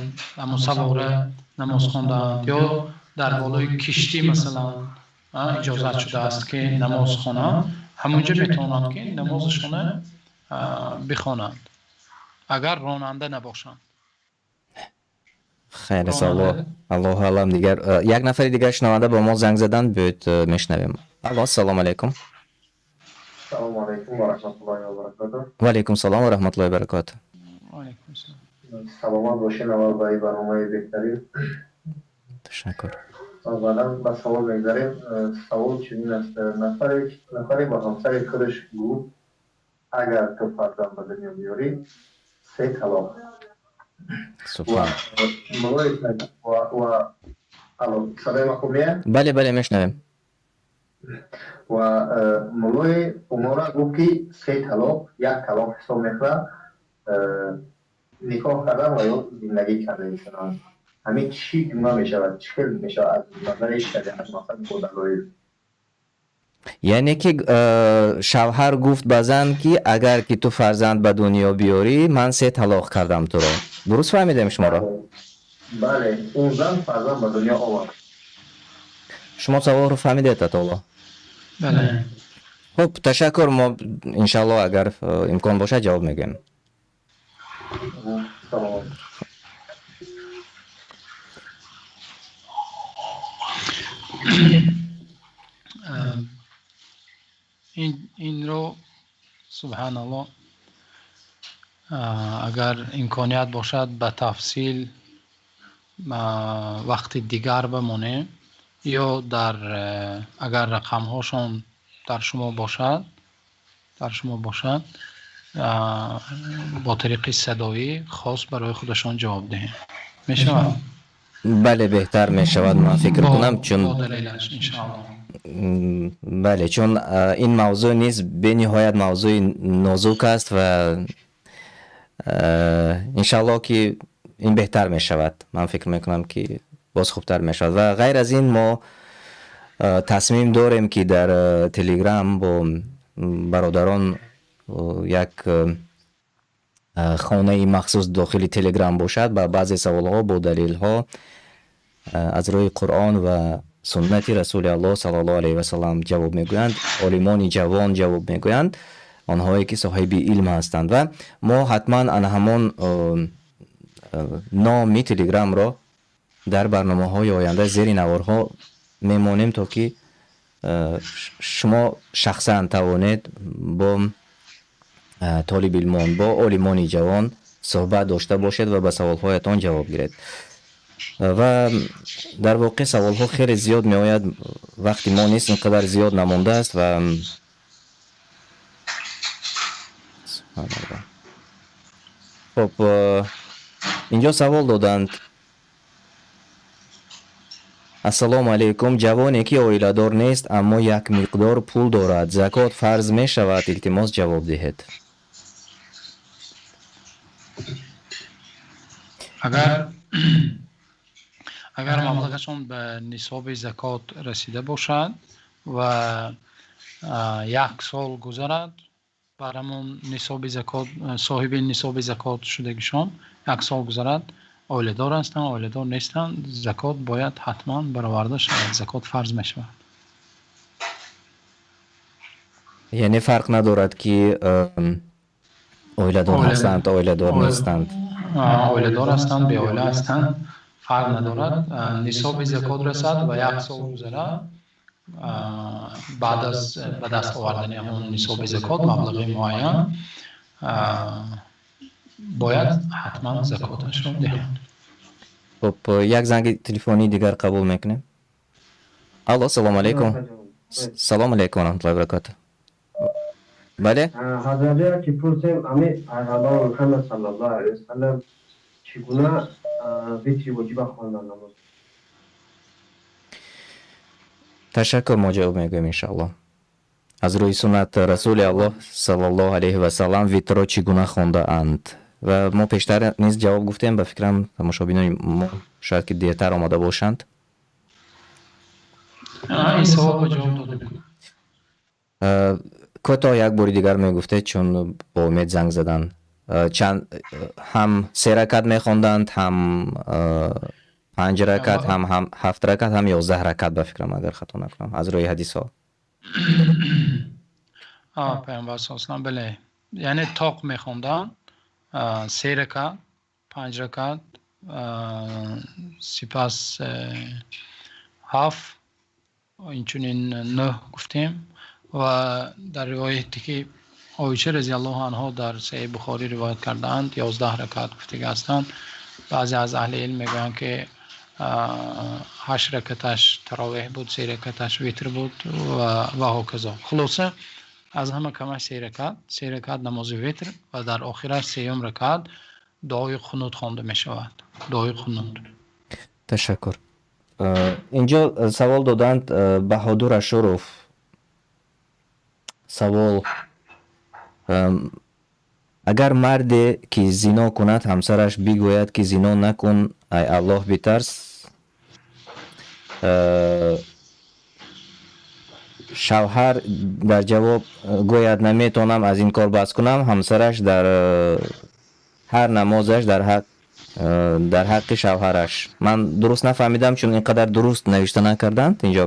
савора намоз хондаанд ё дар болои киштӣ масалан иҷозат шудааст ки намоз хонанд, ҳамонҷо метавонанд ки намозашонро бихонанд, агар ронанда набошанд. Хайр аст, Аллоҳу аълам. Дигар як нафари дигар шунаванда ба мо занг заданд, биёед мешунавем. Алло, ассалому алайкум. Салому алайкум ва раҳматуллоҳи ва баракатуҳ. Ва алайкум салом ва раҳматуллоҳи ва баракатуҳ. Ва алайкум салом. Саломат бошед, аввал ба ин барномаи беҳтарин. Ташаккур. Баъдан ба савол мегзарем. Савол чунин аст: нафаре ба ҳамсари худаш гуфт, агар ту фарзанд ба дунё биёрӣ, 3 талоқ. Субҳон. Алло, садои ман хуб меяд? Бале, бале, мешунавем. Ва муллои умора гуфт, ки 3 талоқ як талоқ ҳисоб мехӯрад, никоҳ кардан ва ё зиндагӣ карда истоданд. Ҳамин чӣ гуна мешавад? Чӣ хел мешавад аз назари шариат, масалан бо далоил? Яъне ки шавҳар гуфт ба зан, ки агар ки ту фарзанд ба дунё биёрӣ, ман 3 талоқ кардам туро. Дуруст фаҳмидем шуморо? Бале, он зан фарзанд ба дунё овард. Шумо саволро фаҳмидед, Атоулло? Бале. Хуб, ташаккур. Мо иншааллоҳ агар имкон бошад ҷавоб мегӯем. Салом. Инро субҳаналлоҳ, агар имконият бошад ба тафсил вақти дигар бимонем, ё агар рақамҳошон дар шумо бошад, бо тариқи садоӣ хос барои худашон ҷавоб диҳем. Мешавад? Бале, беҳтар мешавад, ман фикр кунам, чун бо далелаш, иншааллоҳ. Бале, чун ин мавзӯъ низ бениҳоят мавзӯи нозук аст ва иншааллоҳ ки Ин беҳтар мешавад. Ман фикр мекунам, ки боз хубтар мешавад. Ва ғайр аз ин мо тасмим дорем, ки дар Телеграм бо бародарон як хонаи махсус дохили Телеграм бошад, ба баъзе саволҳо бо далелҳо аз рӯи Қуръон ва суннати Расули Аллоҳ саллаллоҳу алайҳи васаллам ҷавоб мегӯянд, олимони ҷавон ҷавоб мегӯянд, онҳое ки соҳиби илм ҳастанд, ва мо ҳатман ана ҳамон номи Телеграмро дар барномаҳои оянда зери наворҳо мемонем, то ки шумо шахсан тавонед бо толибилмон, бо олимони ҷавон суҳбат дошта бошед ва ба саволҳоятон ҷавоб гиред. Ва дар воқеъ саволҳо хеле зиёд меояд, вақти мо нест, ин қадар зиёд намондааст. Ва хуб, инҷо савол доданд: Ассалому алайкум, ҷавоне ки оиладор нест, аммо як миқдор пул дорад, закот фарз мешавад? Илтимос, ҷавоб диҳед. Агар маблағашон ба нисоби закот расида бошад ва як сол гузарад бар ҳамон нисоби закот, соҳиби нисоби закот шудагишон як сол гузарад, оиладор ҳастанд, оиладор нестанд, закот бояд ҳатман бароварда шавад, закот фарз мешавад. Яъне фарқ надорад, ки оиладор ҳастанд, оиладор нестанд? Оиладор ҳастанд, беоила ҳастанд, фарқ надорад. Нисоби закот расад ва як сол гузарад, баъд аз ба даст овардани ҳамон нисоби закот маблағи муайян, бояд ҳатман закоташро диҳанд. Хуб, як занги телефонии дигар қабул мекунем. Алло, салому алайкум. Салому алайкум ва раҳматуллоҳи ва баракотуҳ. Бале? Ҳазратҷон, ки пурсем, ами пайғамбар Муҳаммад саллаллоҳу алайҳи васаллам чӣ гуна витри воҷиба хондан намоз? Ташаккур, мо ҷавоб мегӯем, иншааллоҳ. Аз рӯи суннат Расули Аллоҳ саллаллоҳу алайҳи васаллам витрро чӣ гуна хондаанд? Ва мо пештар низ ҷавоб гуфтем, ба фикрам тамошобинони мо шояд ки дертар омада бошанд. Ин саволро ҷавоб додем. Кӯтоҳ як бори дигар мегуфтед, чун бо умед занг задан. Чанд ҳам се ракат мехонданд, ҳам панҷ ракат, ҳам ҳафт ракат, ҳам 11 ракат, ба фикрам, агар хато накунам, аз рӯи ҳадисҳо. Пайғамбар саллаллоҳу алайҳи васаллам, бале, яъне тоқ мехонданд, се ракат, панҷ ракат, сипас ҳафт, инчунин нӯҳ гуфтем. Ва дар ривояте ки Оиша разияллоҳу анҳо дар Саҳеҳи Бухорӣ ривоят кардаанд, 11 ракат гуфтага ҳастанд. Баъзе аз аҳли илм мегӯянд, ки ҳашт ракаташ таровеҳ буд, се ракаташ витр буд ва ҳоказо. Хулоса, аз ҳама камаш се ракат, се ракат намози витр ва дар охираш сеюм ракат дуои қунут хонда мешавад. Дуои қунут. Ташаккур. Инҷо савол доданд Баҳодур Ашуров. Савол: агар марде ки зино кунад, ҳамсараш бигӯяд, ки зино накун, ай Аллоҳ битарс, шавҳар дар ҷавоб гӯяд, наметавонам аз ин кор бас кунам, ҳамсараш дар ҳар намозаш дар ҳаққи шавҳараш. Ман дуруст нафаҳмидам, чун ин қадар дуруст навишта накарданд инҷо.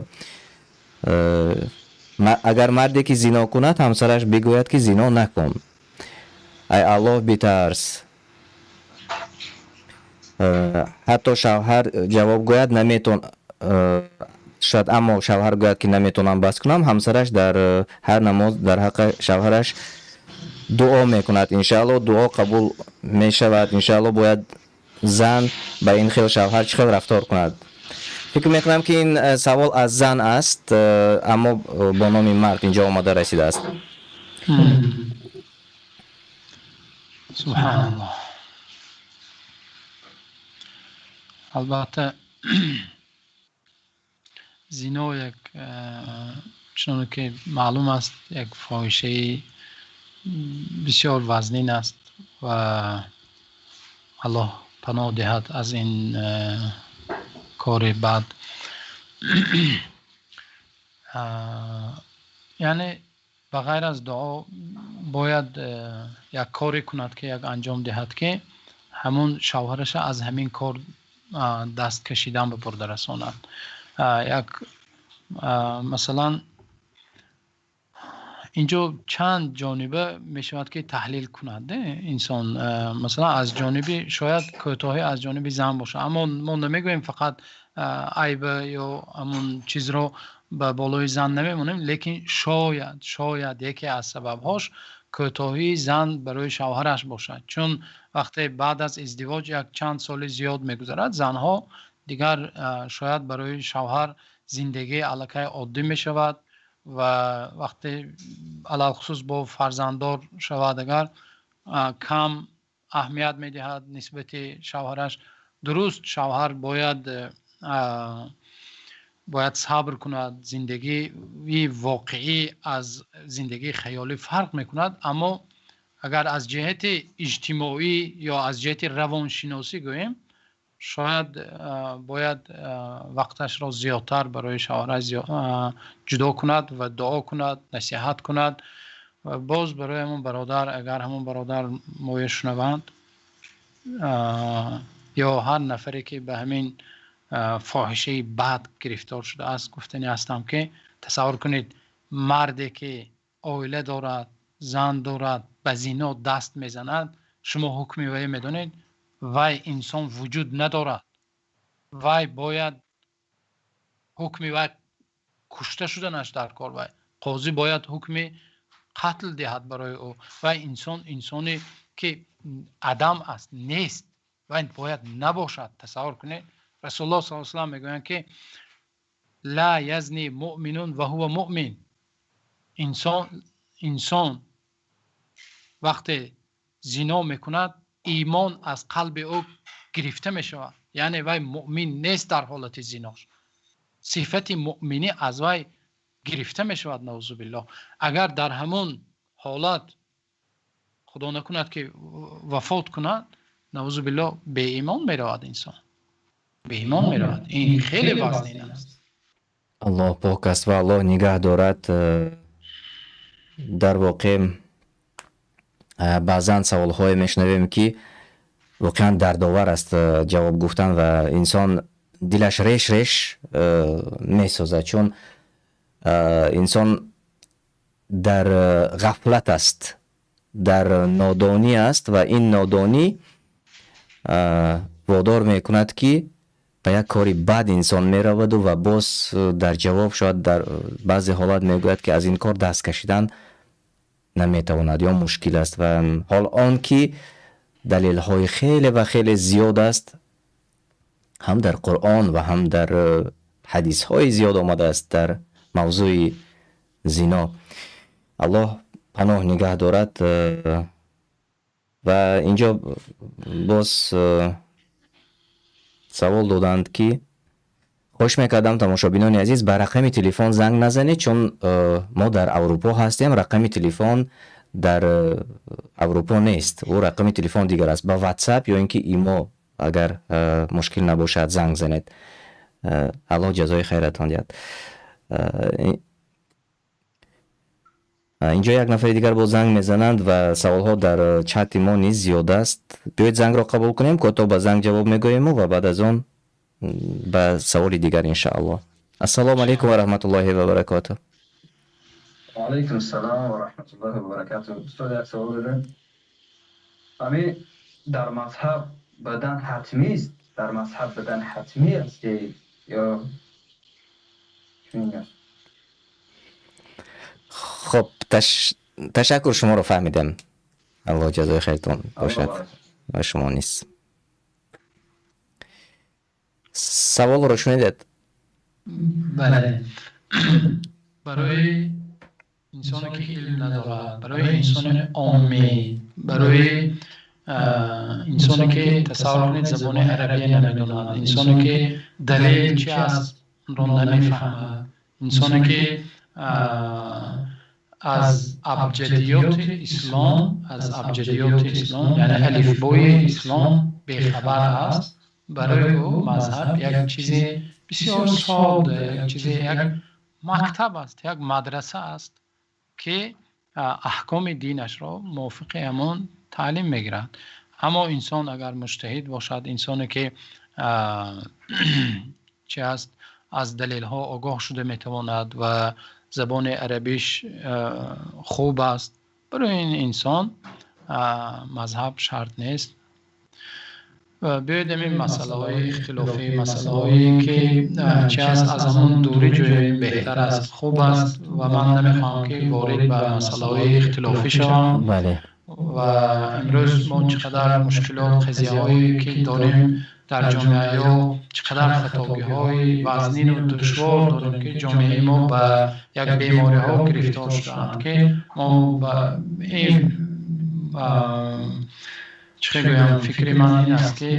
Агар марде ки зино кунад, ҳамсараш бигӯяд, ки зино накун, ай Аллоҳ битарс, ҳатто шавҳар ҷавоб гӯяд, наметон шояд, аммо шавҳар гӯяд, ки наметавонам бас кунам, ҳамсараш дар ҳар намоз дар ҳаққи шавҳараш дуо мекунад, иншааллоҳ дуо қабул мешавад. Иншааллоҳ, бояд зан ба ин хел шавҳар чӣ хел рафтор кунад? Фикр мекунам, ки ин савол аз зан аст, аммо бо номи мард инҷо омада расидааст. Субҳаналлоҳ. Албатта, зино як, чуноне ки маълум аст, як фоҳишаи бисёр вазнин аст ва Аллоҳ Паноҳ диҳад аз ин кори бад. Яъне ба ғайр аз дуо бояд як коре кунад, ки як анҷом диҳад, ки ҳамон шавҳарашро аз ҳамин кор даст кашидан ба бурда расонад. Як масалан инҷо чанд ҷониба мешавад, ки таҳлил кунад инсон. Масалан аз ҷониби шояд кӯтоҳӣ аз ҷониби зан бошад, аммо мо намегӯем фақат айб ё ҳамон чизро ба болои зан намемонем, лекин шояд яке аз сабабҳош кӯтоҳии зан барои шавҳараш бошад. Чун вақте баъд аз издивоҷ як чанд соли зиёд мегузарад, занҳо дигар шояд барои шавҳар зиндагии аллакай оддӣ мешавад ва вақте алалхусус бо фарзанддор шавад, агар кам аҳамият медиҳад нисбати шавҳараш. Дуруст, шавҳар бояд сабр кунад. Зиндагии воқеӣ аз зиндагии хаёлӣ фарқ мекунад, аммо агар аз ҷиҳати иҷтимоӣ ё аз ҷиҳати равоншиносӣ гӯем, шояд бояд вақташро зиёдтар барои шавҳараш ҷудо кунад ва дуо кунад, насиҳат кунад. Ва боз барои ҳамон бародар, агар ҳамон бародар моя шунаванд ё ҳар нафаре ки ба ҳамин фоҳишаи бад гирифтор шудааст, гуфтанӣ ҳастам, ки тасаввур кунед, марде ки оила дорад, зан дорад, ба зино даст мезанад, шумо ҳукми вай медонед, вай инсон вуҷуд надорад, вай бояд ҳукми вай кушта шуданаш дар кор, вай қозӣ бояд ҳукми қатл диҳад барои ӯ. Вай инсон, инсоне ки адам аст, нест, вай бояд набошад. Тасаввур кунед, Расулуллоҳ саллаллоҳу алайҳи васаллам мегӯянд, ки ла язни муъминун ва ҳува муъмин. Инсон вақте зино мекунад, имон аз қалби ӯ гирифта мешавад, яъне вай муъмин нест дар ҳолати зинош, сифати муъминӣ аз вай гирифта мешавад, наузу биллоҳ. Агар дар ҳамон ҳолат худо накунад ки вафот кунад, наузу биллоҳ, беимон меравад, инсон беимон меравад. Ин хеле вазнин аст. Аллоҳ пок аст ва Аллоҳ нигаҳ дорад. Дар воқеъ баъзан саволҳое мешунавем, ки воқеан дардовар аст ҷавоб гуфтан ва инсон дилаш реш реш месозад, чун инсон дар ғафлат аст, дар нодонӣ аст ва ин нодонӣ водор мекунад, ки ба як кори бад инсон мераваду ва боз дар ҷавоб шояд дар баъзе ҳолат мегӯяд, ки аз ин кор даст кашидан наметавонад ё мушкил аст. Ва ҳол он ки далелҳои хеле ва хеле зиёд аст, ҳам дар Қуръон ва ҳам дар ҳадисҳои зиёд омадааст дар мавзӯи зино. Аллоҳ паноҳ нигаҳ дорад. Ва инҷо боз савол доданд, ки хоҳиш мекардам, тамошобинони азиз, ба рақами телефон занг назанед, чун мо дар Аврупо ҳастем, рақами телефон дар Аврупо нест, ӯ рақами телефон дигар аст. Ба WhatsApp ё ин ки имо, агар мушкил набошад, занг занед. Аллоҳ ҷазои хайратон диҳад. Инҷо як нафари дигар боз занг мезананд ва саволҳо дар чати мо низ зиёд аст. Биёед, зангро қабул кунем, кӯтоҳ ба занг ҷавоб мегӯему ва баъд аз он ба саволи дигар, иншааллоҳ. Ассалому алайкум ва раҳматуллоҳи ва баракотуҳ. Алайкум ассалом ва раҳматуллоҳи ва баракатуҳ. Устод, як савол дорем. Ами дар мазҳаб бадан ҳатмист? Дар мазҳаб бадан ҳатмӣ аст ё чунин аст? Хоб, ташаккур, шуморо фаҳмидем. Аллоҳ ҷазои хайртон бошад ва шумо низ. Саволро шунидед? Бале. Барои инсоне ки илм надорад, барои инсони оммӣ, барои инсоне ки, тасаввур кунед, забони арабия намедонад, инсоне ки далел чи аст, онро намефаҳмад, инсоне ки Аз абҷадиёти ислом, аз абҷадиёти ислом, яъне алифбои ислом бехабар аст, барои ӯ мазҳаб як чизи бисёр сода, як чизи, як мактаб аст, як мадраса аст, ки аҳкоми динашро мувофиқи ҳамон таълим мегирад. Аммо инсон агар муҷтаҳид бошад, инсоне ки чӣ аст, аз далелҳо огоҳ шуда метавонад ва забони арабиш хуб аст, барои ин инсон мазҳаб шарт нест. Биёед ҳамин масъалаҳои ихтилофӣ, масъалаҳое ки чӣ аст, аз ҳамон дурӣ ҷӯем беҳтар аст, хуб аст, ва ман намехоҳам ки ворид ба масъалаҳои ихтилофӣ шавам. Ва имрӯз мо чӣ қадар мушкилот, қазияҳое ки дорем дар ҷомеа, ё чӣ қадар хатогиҳои вазнину душвор дорем, ки ҷомеаи мо ба як бемориҳо гирифтор шудаанд, ки мо ба ин чӣ гӯям, фикри ман ин аст, ки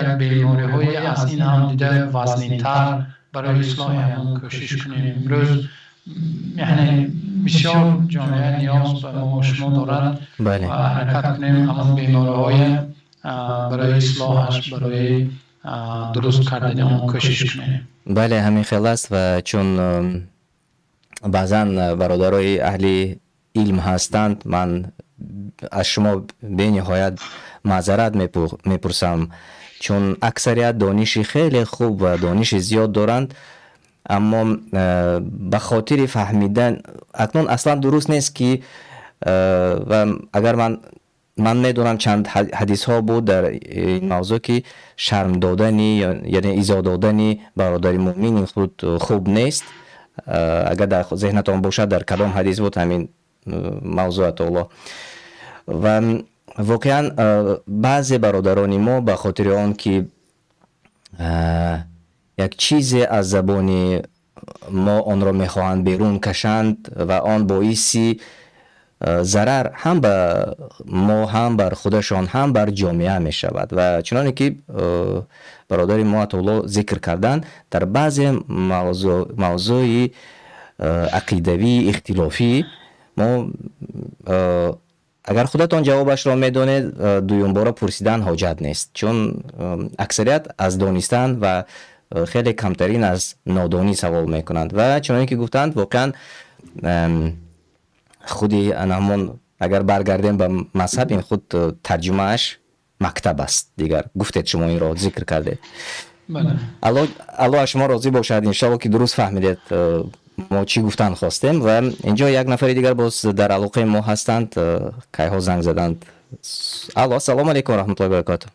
як бемориҳое аз ин ҳам дида вазнинтар барои ислоҳи ҳамон кӯшиш кунем. Имрӯз яъне бисёр ҷомеа ниёз ба мо шумо дорад ва ҳаракат кунем ҳамон бемориҳое барои ислоҳаш, барои дуруст кардани он кӯшиш кунем. Бале, ҳамин хел аст. Ва чун баъзан бародарои аҳли илм ҳастанд, ман аз шумо бениҳоят маъзарат мепурсам, чун аксарият дониши хеле хуб ва дониши зиёд доранд, аммо ба хотири фаҳмидан акнун аслан дуруст нест, ки ва агар ман медонам, чанд ҳадисҳо буд дар ин мавзӯъ, ки шарм додани, яъне изо додани бародари муъмини худ хуб нест. Агар дар зеҳнатон бошад, дар кадом ҳадис буд ҳамин мавзӯъ, Атоулло? Ва воқеан баъзе бародарони мо ба хотири он ки як чизе аз забони мо онро мехоҳанд берун кашанд ва он боиси зарар ҳам ба мо, ҳам бар худашон, ҳам бар ҷомеа мешавад. Ва чуноне ки бародари мо Атоулло зикр карданд, дар баъзе мавзӯи ақидавии ихтилофӣ мо, агар худатон ҷавобашро медонед, дуюмбора пурсидан ҳоҷат нест, чун аксарият аз донистан ва хеле камтарин аз нодонӣ савол мекунанд. Ва чуноне ки гуфтанд, воқеан худи ана ҳамон, агар баргардем ба мазҳаб, ин худ тарҷумааш мактаб аст. Дигар гуфтед, шумо инро зикр кардед. Аллоҳ аз шумо розӣ бошад. Иншоалло, ки дуруст фаҳмидед, мо чӣ гуфтан хостем. Ва инҷо як нафари дигар боз дар алоқаи мо ҳастанд, кайҳо занг заданд. Алло, ассалому алайкум раҳматуллоҳи баракоту.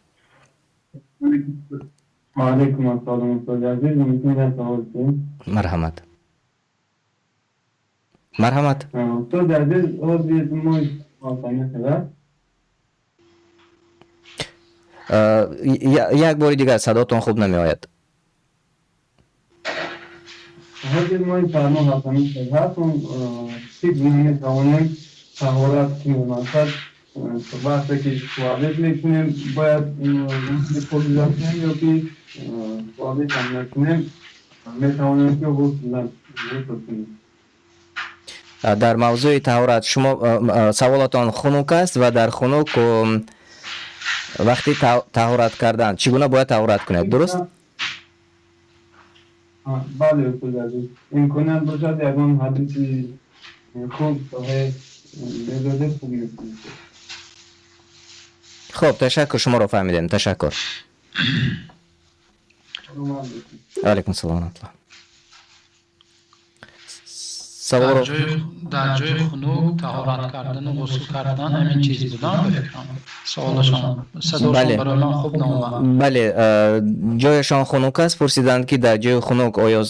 Алейкум ассалом, устоди азиз, мумкин як савол кунем? Марҳамат, марҳамат. Устоди азиз, ҳозир мо мехӯрад. Як бори дигар, садотон хуб намеояд. Ҳозир моҳи сармо ҳаст, чӣ гуна метавонем таҳорат кунем? Мақсад, вақте ки туалет мекунем, бояд ғусли покиза кунем ё ки туалет ҳам накунем, метавонем ки ғусл кунем? Дар мавзӯи таҳорат шумо саволатон хунук аст ва дар хунук вақти таҳорат кардан чӣ гуна бояд таҳорат кунед, дуруст? Бале, устоди азиз, имконият бошад, ягон ҳадиси хуб саҳеҳ медодед, хуб мекунед. Хуб, ташаккур, шуморо фаҳмидем, ташаккур. Алайкум салом раҳматуллоҳ. Саволро Дар ҷои хунук таҳорат кардану ғусл кардан, ҳамин чиз будан ба фикрам саволашон, садошон барои ман хуб наомад. Бале, ҷояшон хунук аст, пурсиданд, ки дар ҷои хунук оё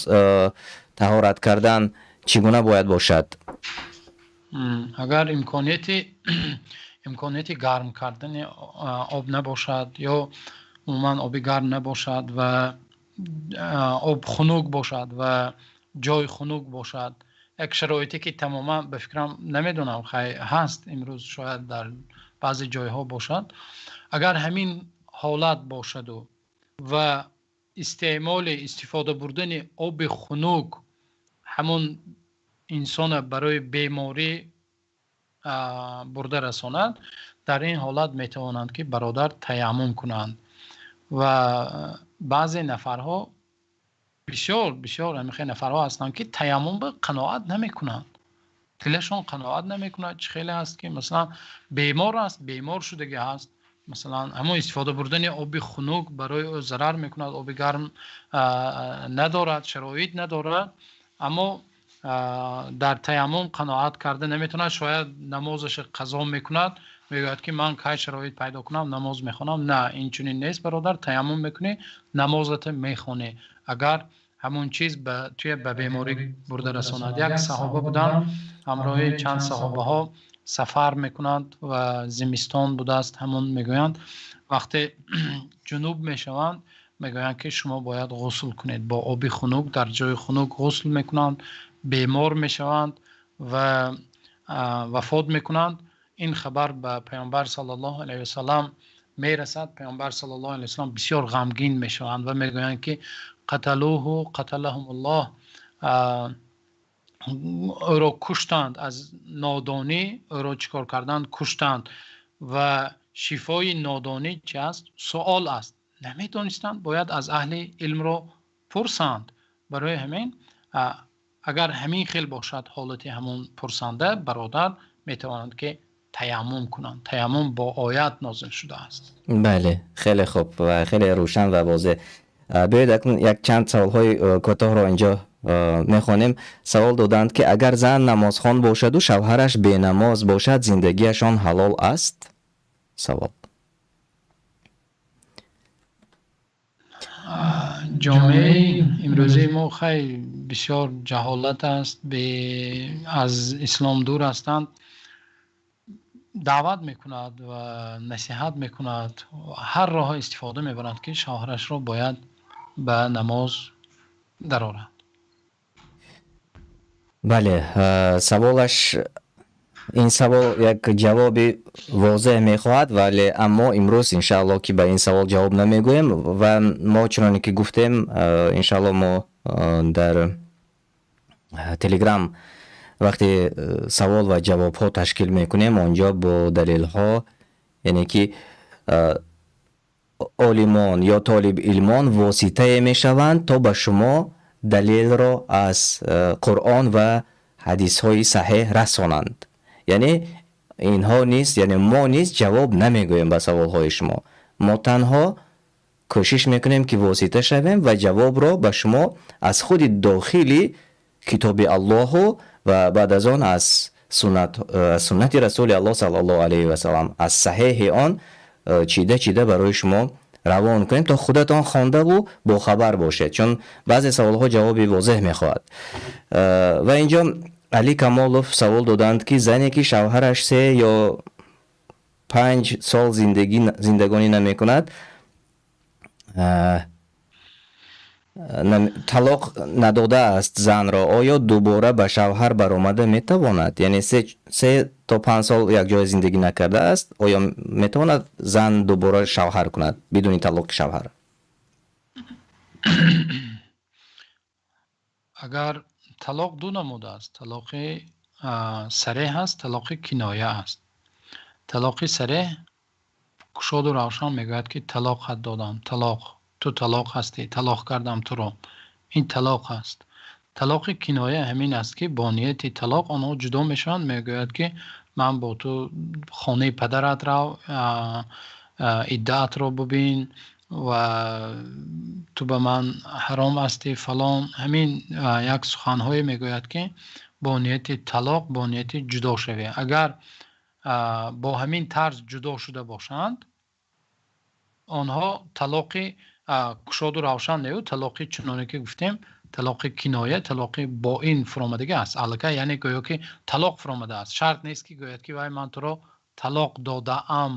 таҳорат кардан чӣ гуна бояд бошад? Агар имконияти гарм кардани об набошад ё умуман оби гарм набошад ва об хунук бошад ва ҷой хунук бошад, як шароите ки тамоман ба фикрам, намедонам, хай, ҳаст имрӯз, шояд дар баъзе ҷойҳо бошад, агар ҳамин ҳолат бошаду ва истеъмоли, истифода бурдани оби хунук ҳамон инсона барои беморӣ бурда расонад, дар ин ҳолат метавонанд ки бародар таяммум кунанд. Ва баъзе нафарҳо бисёр бисёр ҳамин нафарҳо ҳастанд ки таяммум ба қаноат намекунанд, дилашон қаноат намекунад. Чӣ хеле ҳаст ки масалан бемор аст, бемор шудагӣ ҳаст, масалан ҳамон истифода бурдани оби хунук барои ӯ зарар мекунад, оби гарм надорад, шароит надорад, аммо дар таяммум қаноат карда наметавонад, шояд намозашро қазо мекунад, мегӯяд ки ман кай шароит пайдо кунам намоз мехонам. На, ин чунин нест бародар, таяммум мекунӣ, намозатро мехонӣ, агар ҳамон чиз ба туя ба беморӣ бурда расонад. Як саҳоба буданд, ҳамроҳи чанд саҳобаҳо сафар мекунанд ва зимистон будааст, ҳамон мегӯянд вақте ҷунуб мешаванд мегӯянд ки шумо бояд ғусл кунед бо оби хунук, дар ҷои хунук ғусл мекунанд, бемор мешаванд ва вафот мекунанд. Ин хабар ба паёмбар саллаллоҳу алайҳи васаллам мерасад. Паёмбар саллаллоҳу алайҳи васаллам бисёр ғамгин мешаванд ва мегӯянд ки қаталуҳу қаталаҳумуллоҳ, ӯро куштанд аз нодонӣ, ӯро чӣ кор карданд? Куштанд. Ва шифои нодонӣ чи аст? Суол аст. Намедонистанд, бояд аз аҳли илмро пурсанд. Барои ҳамин агар ҳамин хел бошад ҳолати ҳамон пурсанда, бародар метавонанд ки таяммум кунанд. Таяммум бо оят нозил шудааст. Бале, хеле хуб ва хеле рӯшан ва возеҳ. Биёед акнун як чанд саволҳои кӯтоҳро инҷо мехонем. Савол доданд ки агар зан намозхон бошаду шавҳараш бенамоз бошад, зиндагиашон ҳалол аст? Савол. Ҷомеаи имрӯзаи мо хай бисёр ҷаҳолат аст, аз ислом дур ҳастанд. Даъват мекунад ва насиҳат мекунад, ҳар роҳ истифода мебарад ки шавҳарашро бояд ба намоз дарорад. Бале, саволаш ин савол як ҷавоби возеҳ мехоҳад, вале аммо имрӯз иншааллоҳ ки ба ин савол ҷавоб намегӯем ва мо чуноне ки гуфтем, иншааллоҳ мо дар Телеграм вақте савол ва ҷавобҳо ташкил мекунем, онҷо бо далелҳо, яъне ки олимон ё толибилмон воситае мешаванд то ба шумо далелро аз Қуръон ва ҳадисҳои саҳеҳ расонанд. Яъне инҳо низ, яъне мо низ ҷавоб намегӯем ба саволҳои шумо. Мо танҳо кӯшиш мекунем ки восита шавем ва ҷавобро ба шумо аз худи дохили китоби Аллоҳу ва баъд аз он аз суннати Расули Аллоҳ саллаллоҳу алайҳи васаллам, аз саҳеҳи он чида чида барои шумо равон кунем то худатон хондаву бохабар бошед, чун баъзе саволҳо ҷавоби возеҳ мехоҳад. Ва инҷо Али Камолов савол доданд ки зане ки шавҳараш 3 ё 5 сол зиндагонӣ намекунад, талоқ надодааст занро, оё дубора ба шавҳар баромада метавонад? Яъне 3 то 5 сол якҷоя зиндагӣ накардааст, оё метавонад зан дубора шавҳар кунад бидуни талоқи шавҳар? Агар талоқ ду намуд аст, талоқи сареҳ аст, талоқи киноя аст. Талоқи сареҳ кушоду равшан мегӯяд ки талоқ ҳад додам, талоқ, ту талоқ ҳастӣ, талоқ кардам туро. Ин талоқ аст. Талоқи киноя ҳамин аст ки бо нияти талоқ онҳо ҷудо мешаванд, мегӯяд ки ман бо ту хонаи падарат рав, иддаатро бубин ва ту ба ман ҳаром ҳастӣ фалон. Ҳамин як суханҳое мегӯяд ки бо нияти талоқ, бо нияти ҷудо шавӣ. Агар бо ҳамин тарз ҷудо шуда бошанд, онҳо талоқи кушоду равшан нею, талоқи чуноне ки гуфтем, талоқи киноя, талоқи бо ин фуромадагӣ аст. Аллакай яъне гӯё ки талоқ фуромадааст. Шарт нест ки гӯяд ки вай ман туро талоқ додаам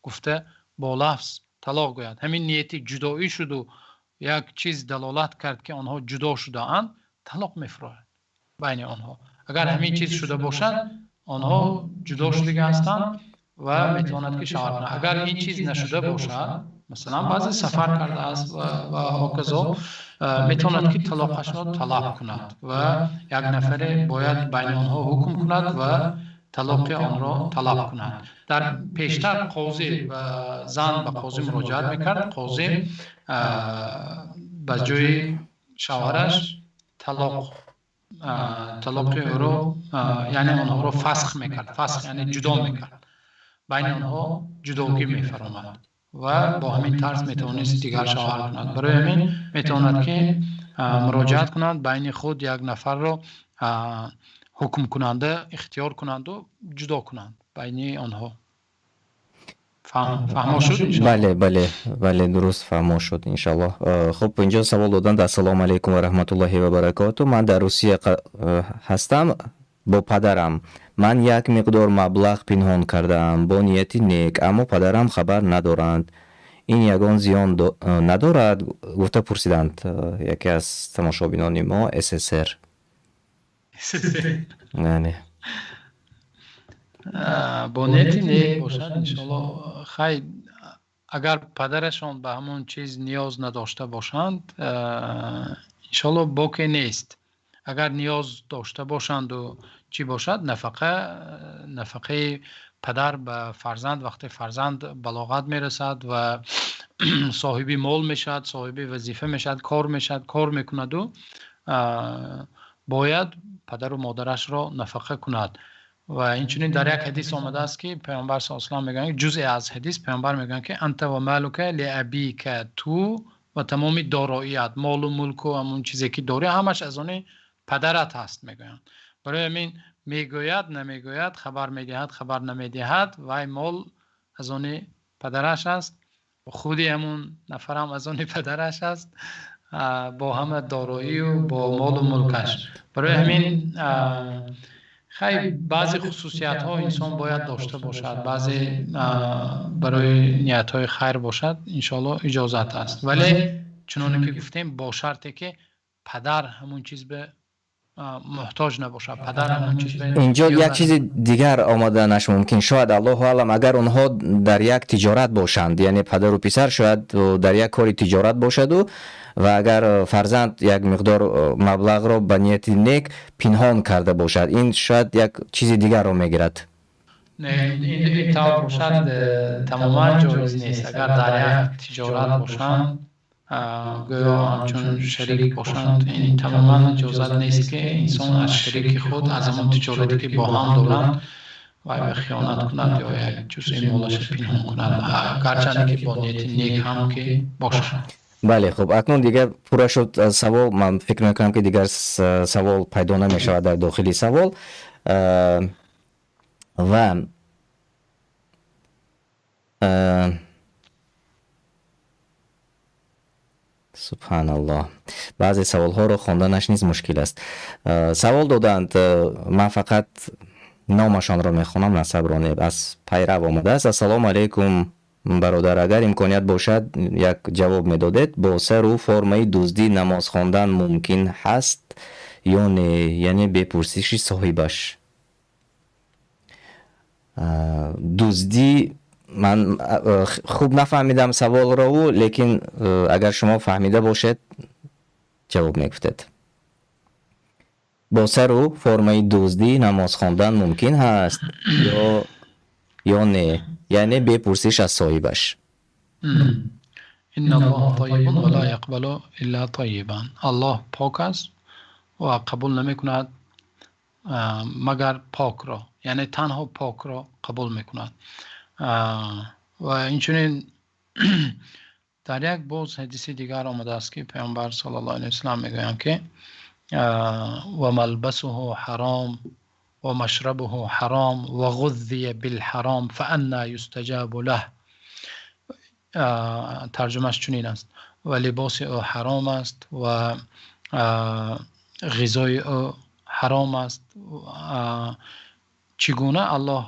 гуфта бо лафз талоқ гӯяд. Ҳамин нияти ҷудоӣ шуду як чиз далолат кард ки онҳо ҷудо шудаанд, талоқ мефурояд байни онҳо. Агар ҳамин чиз шуда бошад, онҳо ҷудо шудагӣ ҳастанд ва метавонад ки шавҳар кунад. Агар ин чиз нашуда бошад, масалан баъзе сафар кардааст ва ҳоказо, метавонад ки талоқашро талаб кунад ва як нафаре бояд байни онҳо ҳукм кунад ва талоқи онро талаб кунад. Дар пештар қозӣ ва зан ба қозӣ муроҷиат мекард, қозӣ ба ҷои шавҳараш талоқи ӯро, яъне онҳоро фасх мекард. Фасх яъне ҷудо мекард. Байни онҳо ҷудогӣ мефаромад ва бо ҳамин тарз метавонист дигар шавҳар кунад. Барои ҳамин метавонад ки муроҷиат кунад, байни худ як нафарро ҳукмкунанда ихтиёр кунанду ҷудо кунанд байни онҳо. Фаҳмо шуд? Бале, бале, бале, дуруст фаҳмо шуд, иншаллоҳ. Хуб, инҷо савол доданд: ассалому алайкум ва раҳматуллоҳи ва баракоту, ман дар Русия ҳастам бо падарам. Ман як миқдор маблағ пинҳон кардаам бо нияти нек, аммо падарам хабар надоранд. Ин ягон зиён надорад? Гуфта пурсиданд яке аз тамошобинони мо СССР. Яъне Бо нияти нек бошад, иншоалло, хай. Агар падарашон ба ҳамон чиз ниёз надошта бошанд, иншоалло, боке нест. Агар ниёз дошта бошанду чӣ бошад, нафақа, нафақаи падар ба фарзанд, вақте фарзанд балоғат мерасад ва соҳиби мол мешавад, соҳиби вазифа мешавад, кор мешавад, кор мекунаду бояд падару модарашро нафақа кунад. Ва инчунин дар як ҳадис омадааст, ки Паёмбар с салам мегӯянд, ҷузъе аз ҳадис, Паёмбар мегӯянд, ки أنت ومالك لأبيك, ту ва тамоми дороият, молу мулку ҳамон чизе ки дорӣ, ҳамаш аз они падарат ҳаст, мегӯянд. Барои ҳамин мегӯяд, намегӯяд, хабар медиҳад, хабар намедиҳад, вай мол аз они падараш аст, худи ҳамун нафарам аз они падараш аст бо ҳама дороию бо молу мулкаш. Барои ҳамин, хай, баъзе хусусиятҳо инсон бояд дошта бошад, баъзе барои ниятҳои хайр бошад, иншоалло, иҷозат аст. Вале чуноне ки гуфтем, бо шарте ки падар ҳамун чиз ба муҳтоҷ набошад, падар ҳамун чиз ба Инҷо як чизи дигар омаданаш мумкин шояд, аллоҳу аълам, агар онҳо дар як тиҷорат бошанд, яъне падару писар шояд дар як кори тиҷорат бошаду ва агар фарзанд як миқдор маблағро ба нияти нек пинҳон карда бошад, ин шояд як чизи дигарро мегирад. Не, ин тавр бошад, тамоман ҷоиз нест. Агар дар як тиҷорат бошанд, гӯё ҳамчун шарик бошанд, ин тамоман иҷозат нест, ки инсон аз шарики худ, аз ҳамон тиҷорате ки бо ҳам доранд, вай ба хиёнат кунад ё як ҷузъи молаша пинҳон кунад, гарчанде ки бо нияти нек ҳам ки бошад. Бале, хуб, акнун дигар пурра шуд савол. Ман фикр мекунам, ки дигар савол пайдо намешавад дар дохили савол. Ва субҳаналлоҳ, баъзе саволҳоро хонданаш низ мушкил аст. Савол доданд, ман фақат номашонро мехонам, насабро не. Аз пайрав омадааст: ассалому алайкум, бародар, агар имконият бошад, як ҷавоб медодед: бо сару формаи дуздӣ намоз хондан мумкин ҳаст ё не, яъне бепурсиши соҳибаш? Дуздӣ, ман хуб нафаҳмидам саволро, лекин агар шумо фаҳмида бошед, ҷавоб мегуфтед: бо сару формаи дуздӣ намоз хондан мумкин ҳаст ё не, яъне бепурсиш аз соҳибаш? إن الله طيب ولا يقبل إلا طيبا. Аллоҳ пок аст ва қабул намекунад, магар покро, яъне танҳо покро қабул мекунад. Ва инчунин дар як боз ҳадиси дигар омадааст, ки Паёмбар صلى الله عليه وسلم мегӯянд, ки وملبسه حرام ومشربه حرام وغذي بالحرام فأنى يستجاب له. Тарҷумааш чунин аст: ва либоси ӯ ҳаром аст ва ғизои ӯ ҳаром аст, чӣ гуна Аллоҳ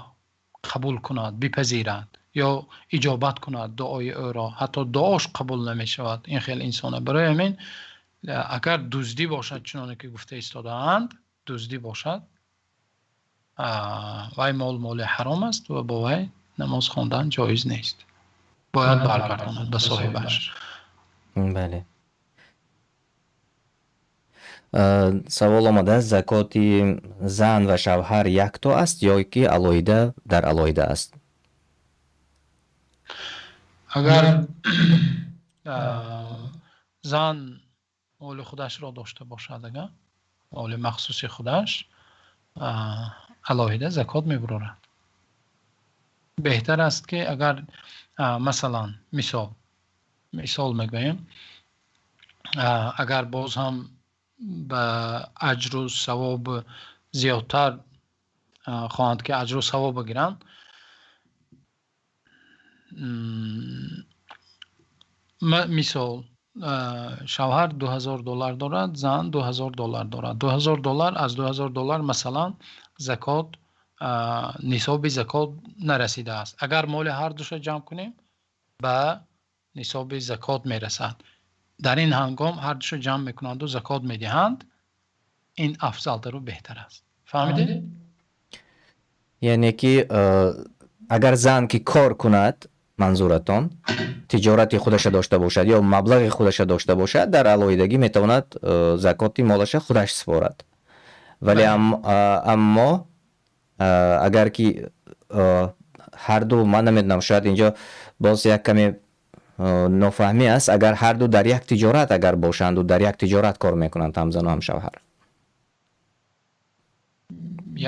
қабул кунад, бипазирад ё иҷобат кунад дуои ӯро? Ҳатто дуош қабул намешавад ин хел инсона. Барои ҳамин, агар дуздӣ бошад, чуноне ки гуфта истодаанд, дуздӣ бошад, вай мол моли ҳаром аст ва бо вай намоз хондан ҷоиз нест, бояд баргардонад ба соҳибаш. Бале. Савол омадааст: закоти зан ва шавҳар якто аст ё ки алоҳида дар алоҳида аст? Агар зан моли худашро дошта бошад, агар моли махсуси худаш, алоҳида закот мебарорад. Беҳтар аст ки агар, масалан, мисол мегӯем, агар боз ҳам ба аҷру савоб зиёдтар хоҳанд ки аҷру савоб бигиранд, мисол, шавҳар $2000 дорад, зан $2000 дорад. $2000 аз $2000 масалан закот, нисоби закот нарасидааст. Агар моли ҳар душа ҷамъ кунем ба нисоби закот мерасад. Дар ин ҳангом ҳар душа ҷамъ мекунанд ва закот медиҳанд, ин афзалтар ва беҳтар аст. Фаҳмидед? Яъне ки агар зан ки кор кунад, манзуратон тиҷорати худаша дошта бошад ё маблағи худаша дошта бошад, дар алоҳидагӣ метавонад закоти молаша худаш супорад. Вале аммо агар ки ҳарду, ман намедонам, шояд инҷо боз як каме нофаҳмӣ аст, агар ҳарду дар як тиҷорат агар бошанду дар як тиҷорат кор мекунанд, ҳам зану ҳам шавҳар.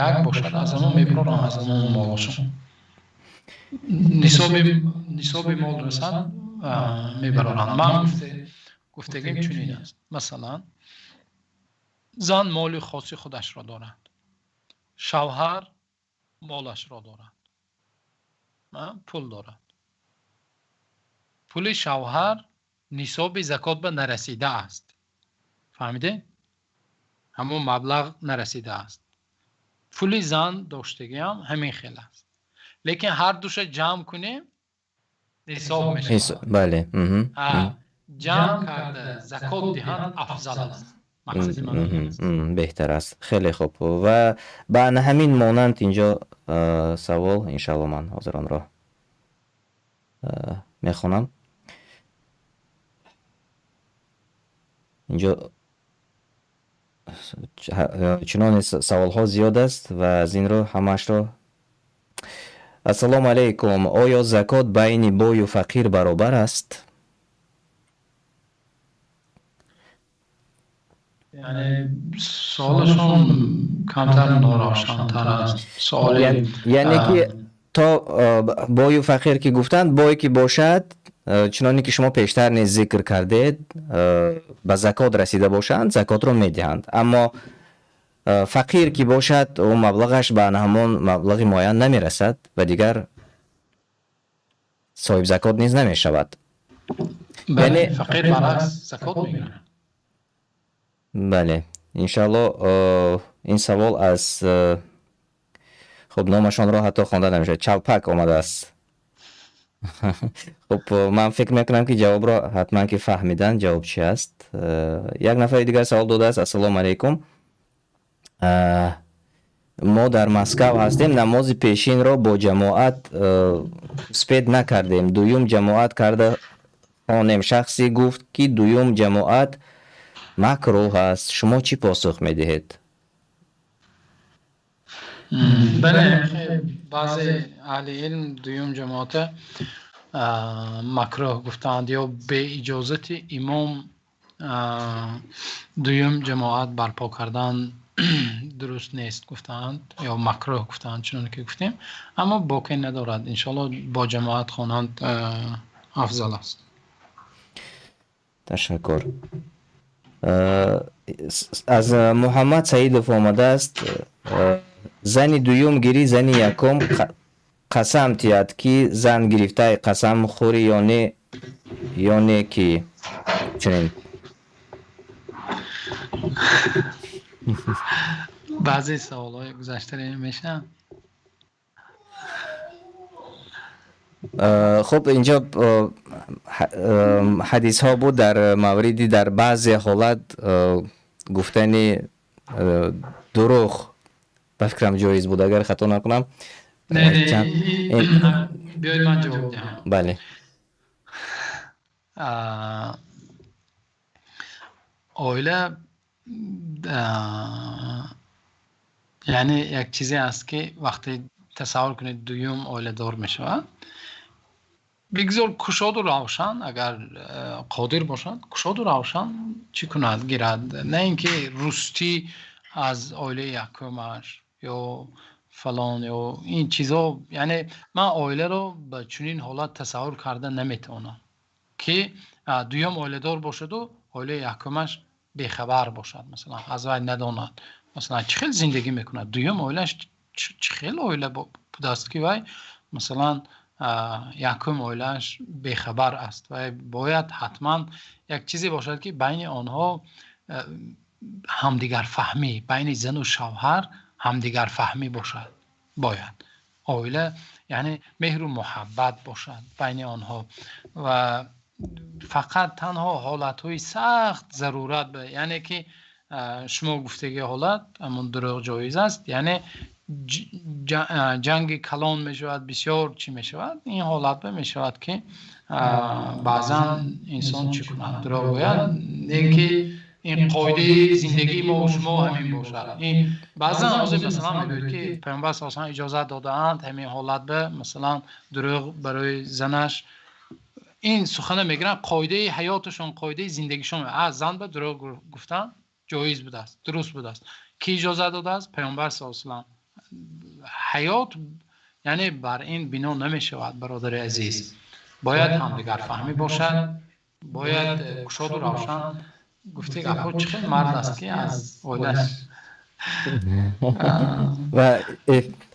Як бошад, аз ҳамон мебароранд, аз ҳамон молашон. Нисоби мол расад, мебароранд. Ман гуфтагим чунин аст. Масалан, зан моли хоси худашро дорад, шавҳар молашро дорад, пул дорад. Пули шавҳар нисоби закот ба нарасидааст. Фаҳмидед? Ҳамон маблағ нарасидааст. Пули зан доштагиам ҳамин хел аст. Лекин ҳар душа ҷамъ кунем нисоб мешавад. Бале. Ҷамъ карда закот диҳанд афзал аст. Мақсади ман ин аст. Беҳтар аст. Хеле хуб. Ва ба ҳамин монанд инҷо савол, иншаалло ман ҳозир онро мехонам. Инҷо чуноне саволҳо зиёд аст ва аз ин рӯ ҳамаашро. Ассалому алайкум. Оё закот байни бою фақир баробар аст? Яъне саволашон камтар норавшантар аст. Яъне ки то бою фақир ки гуфтанд, бое ки бошад, чуноне ки шумо пештар низ зикр кардед, ба закот расида бошанд, закотро медиҳанд. Аммо фақир ки бошад, ӯ маблағаш ба ҳамон маблағи муайян намерасад ва дигар соҳиб закот низ намешавад. Яъне фақир баръакс закот мегирад. Бале, иншаалло ин савол аз хуб номашонро ҳатто хонда намешавад. Чалпак омадааст. Хуб, ман фикр мекунам ки ҷавобро ҳатман ки фаҳмиданд, ҷавоб чи аст. Як нафари дигар савол додааст. Ассалому алайкум. Мо дар Москав ҳастем, намози пешинро бо ҷамоат успед накардем. Дуюм ҷамоат карда хонем. Шахсе гуфт ки дуюм ҷамоат макрӯҳ аст. Шумо чӣ посух медиҳед? Бале, баъзе аҳли илм дуюм ҷамоата макрӯҳ гуфтаанд ё беиҷозати имом дуюм ҷамоат барпо кардан дуруст нест гуфтаанд ё макрӯҳ гуфтаанд, чуноне ки гуфтем, аммо боке надорад. Иншоалло бо ҷамоат хонанд афзал аст. Ташаккур. Аз Муҳаммад Саидов омадааст. Зани дуюм гирӣ, зани якум қасам тиҳад ки зан гирифтаи қасам хӯрӣ ё не ки чунин. Баъзе саволҳои гузашта мешаванд. Хуб, инҷо ҳадисҳо буд дар мавриди дар баъзе ҳолат гуфтани дурӯғ ба фикрам ҷоиз буд, агар хато накунам. Не, биёед ман ҷавоб диҳам. Бале. Оила Яъне як чизе аст, ки вақте тасаввур кунед, дуюм оиладор мешавад, бигзор кушоду равшан, агар қодир бошад, кушоду равшан чӣ кунад, гирад, на ин ки рустӣ аз оилаи якумаш ё фалон ё ин чизо. Яъне ман оиларо ба чунин ҳолат тасаввур карда наметавонам, ки дуюм оиладор бошаду оилаи якумаш бехабар бошад, масалан, аз вай надонад, масалан, чӣ хел зиндагӣ мекунад дуюм оилааш, чӣ хел оила будааст, ки вай, масалан, якум оилааш бехабар аст. Вай бояд ҳатман як чизе бошад, ки байни онҳо ҳамдигарфаҳмӣ, байни зану шавҳар ҳамдигарфаҳмӣ бошад. Бояд оила, яъне меҳру муҳаббат бошад байни онҳо ва фақат танҳо ҳолатҳои сахт зарурат, яъне ки шумо гуфтаги ҳолат, ҳамон дурӯғ ҷоиз аст, яъне ҷанги калон мешавад, бисёр чӣ мешавад, ин ҳолат мешавад, ки баъзан инсон чӣ кунад, дурӯғ гӯяд. Не ки ин қоидаи зиндагии мо шумо ҳамин бошад. Ин баъзан ҳозир, масалан, мегӯяд, ки Паёмбар саллаллоҳу алайҳи васаллам иҷозат додаанд ҳамин ҳолат ба, масалан, дурӯғ барои занаш. Ин сухана мегиранд, қоидаи ҳаёташон, қоидаи зиндагишон: зан ба дурӯғ гуфтан ҷоиз будааст, дуруст будааст. Кӣ иҷозат додааст? Паёмбар саллаллоҳу алайҳи васаллам. Ҳаёт, яъне, бар ин бино намешавад, бародари азиз. Бояд ҳамдигарфаҳмӣ бошад, бояд кушоду равшан гуфти гапҳо. Чӣ хел мард аст, ки аз оилаш Ва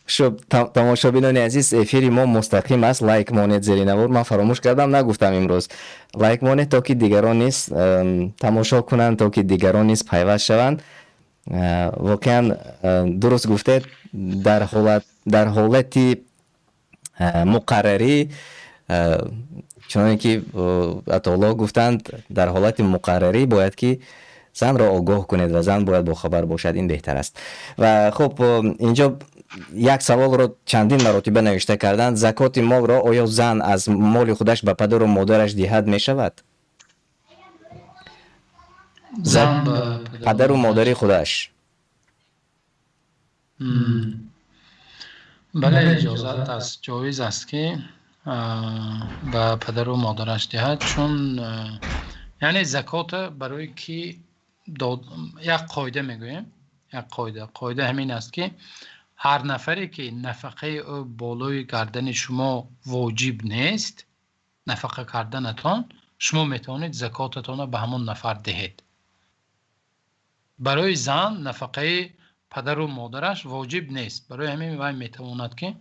шуб, тамошобинони азиз, эфири мо мустақим аст. Лайк монед зери навор. Ман фаромӯш кардам, нагуфтам имрӯз. Лайк монед, то ки дигарон низ тамошо кунанд, то ки дигарон низ пайваст шаванд. Воқеан, дуруст гуфтед, дар ҳолати муқаррарӣ, чуноне ки Атоулло гуфтанд, дар ҳолати муқаррарӣ бояд ки занро огоҳ кунед ва зан бояд бохабар бошад, ин беҳтар аст. Ва хуб, инҷо як саволро чандин маротиба навишта карданд: закоти молро оё зан аз моли худаш ба падару модараш диҳад мешавад? Зан ба падару модари худаш. Бале, иҷозат аст, ҷоиз аст, ки ба падару модараш диҳад, чун, яъне, закота барои ки як қоида мегӯем, як қоида ҳамин аст, ки ҳар нафаре ки нафақаи ӯ болои гардани шумо воҷиб нест, нафақа карданатон, шумо метавонед закотатонро ба ҳамон нафар диҳед. Барои зан нафақаи падару модараш воҷиб нест, барои ҳамин вай метавонад, ки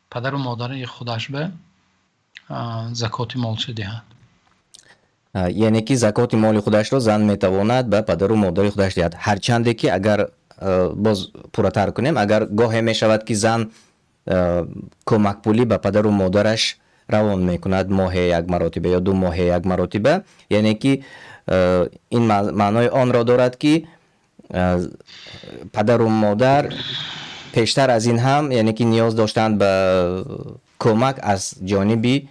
падару модари худаш ба закоти молша диҳад. Яъне ки закоти моли худашро зан метавонад ба падару модари худаш диҳад. Ҳарчанде ки агар боз пурратар кунем, агар гоҳе мешавад, ки зан кӯмакпулӣ ба падару модараш равон мекунад моҳе як маротиба ё 2 моҳе як маротиба, яъне ки ин маънои онро дорад, ки падару модар пештар аз ин ҳам, яъне ки, ниёз доштанд ба кӯмак аз ҷониби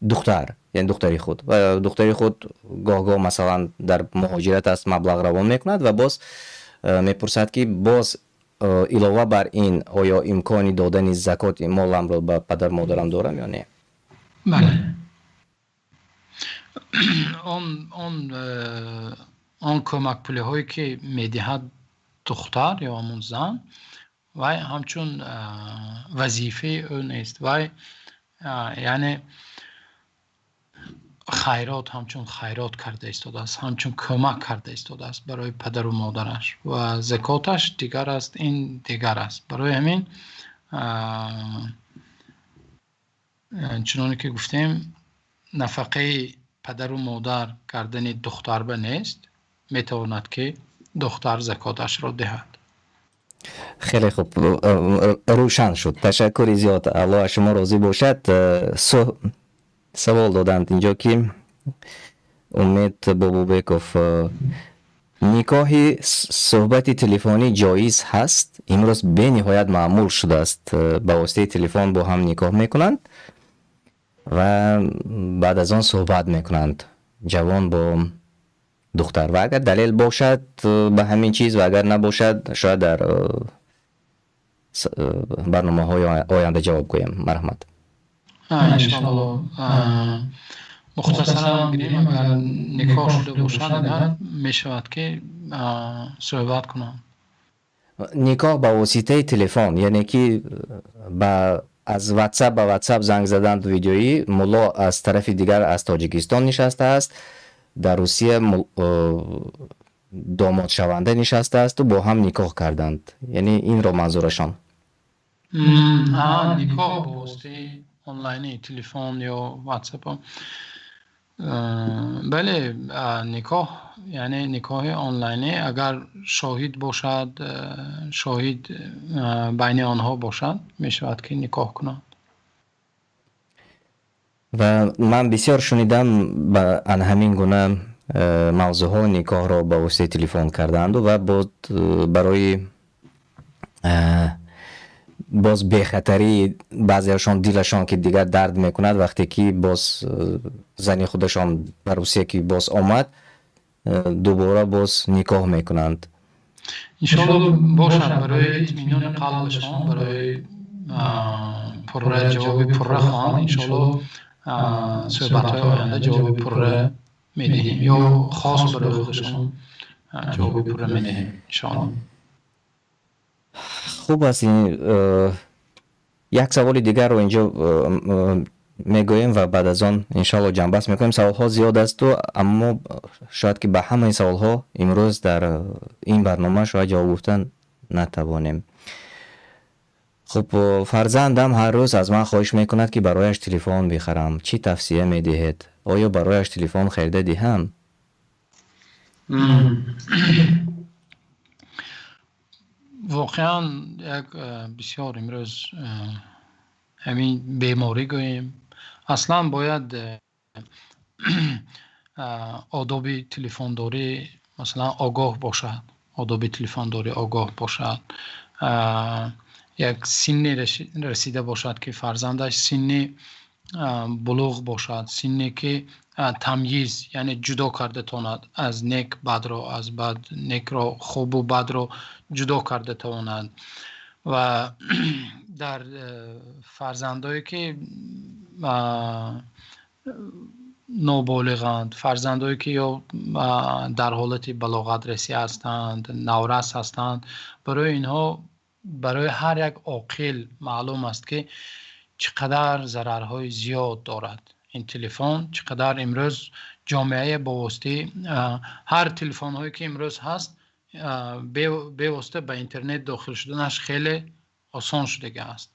духтар, яъне духтари худ, ва духтари худ гоҳ-гоҳ, масалан, дар муҳоҷират аст, маблағ равон мекунад ва боз мепурсад, ки боз илова бар ин оё имкони додани закоти моламро ба падар модарам дорам ё не? Бале, он кӯмакпулиҳое ки медиҳад духтар ё ҳамон зан, вай ҳамчун вазифаи ӯ нест, вай, яъне, хайрот, ҳамчун хайрот карда истодааст, ҳамчун кӯмак карда истодааст барои падару модараш ва закоташ дигар аст, ин дигар аст. Барои ҳамин, чуноне ки гуфтем, нафақаи падару модар кардани духтарба нест, метавонад, ки духтар закоташро диҳад. Хеле хуб, рӯшан шуд, ташаккури зиёд, Аллоҳ аз шумо розӣ бошад. Савол доданд инҷо, ки Умед Бобобеков: никоҳи суҳбати телефонӣ ҷоиз ҳаст? Имрӯз бениҳоят маъмул шудааст, ба воситаи телефон бо ҳам никоҳ мекунанд ва баъд аз он суҳбат мекунанд, ҷавон бо Духтар, ва агар далел бошад ба ҳамин чиз, ва агар набошад, шояд дар барномаҳои оянда ҷавоб гӯем. Марҳамат. Иншоалло, мухтасаран гирем, агар никоҳ шуда бошад, агар мешавад ки суҳбат кунам. Никоҳ ба воситаи телефон, яъне ки ба аз WhatsApp ба WhatsApp занг заданд видеоӣ, мулло аз тарафи дигар аз Тоҷикистон нишастааст, дар Русия домодшаванда нишастаасту бо ҳам никоҳ карданд. Яъне инро манзурашон. Никоҳ бо воситаи онлайни телефон ё WhatsApp. Бале, никоҳ, яъне никоҳи онлайнӣ, агар шоҳид бошад, шоҳид байни онҳо бошад, мешавад ки никоҳ кунанд. Ва ман бисёр шунидам ба ан ҳамин гуна мавзӯъҳо, никоҳро ба воситаи телефон карданду ва боз барои боз бехатарии баъзеашон, дилашон ки дигар дард мекунад, вақте ки боз зани худашон ба Русия ки боз омад, дубора боз никоҳ мекунанд. Иншоалло, бошад, барои итминони қалбашон, барои пурра ҷавоби пурра хоҳанд, иншоалло, суҳбатҳои оянда ҷавоби пурра медиҳем ё хос барои худашон ҷавоби пурра медиҳем, иншоалло. Хуб аст. Як саволи дигарро инҷо мегӯем ва баъд аз он иншоалло ҷамъбаст мекунем. Саволҳо зиёд асту, аммо шояд ки ба ҳамаи саволҳо имрӯз дар ин барнома шояд ҷавоб гуфтан натавонем. Хуб, фарзандам ҳар рӯз аз ман хоҳиш мекунад, ки барояш телефон бихарам. Чӣ тавсия медиҳед? Оё барояш телефон харида диҳам? Воқеан як бисёр имрӯз ҳамин беморӣ гӯем, аслан бояд одоби телефондорӣ, масалан, огоҳ бошад, одоби телефондорӣ огоҳ бошад, як синне расида бошад, ки фарзандаш синни булуғ бошад, синне ки тамйиз, яъне ҷудо карда тавонад аз нек бадро, аз бад некро, хубу бадро ҷудо карда тавонад. Ва дар фарзандое ки ноболиғанд, фарзандое ки ё дар ҳолати балоғат расӣ ҳастанд, наврас ҳастанд, барои инҳо, барои ҳар як оқил маълум аст, ки чӣ қадар зарарҳои зиёд дорад ин телефон, чӣ қадар имрӯз ҷомеа бо воситаи ҳар телефонҳое ки имрӯз ҳаст, бевосита ба интернет дохил шуданаш хеле осон шудагӣ аст.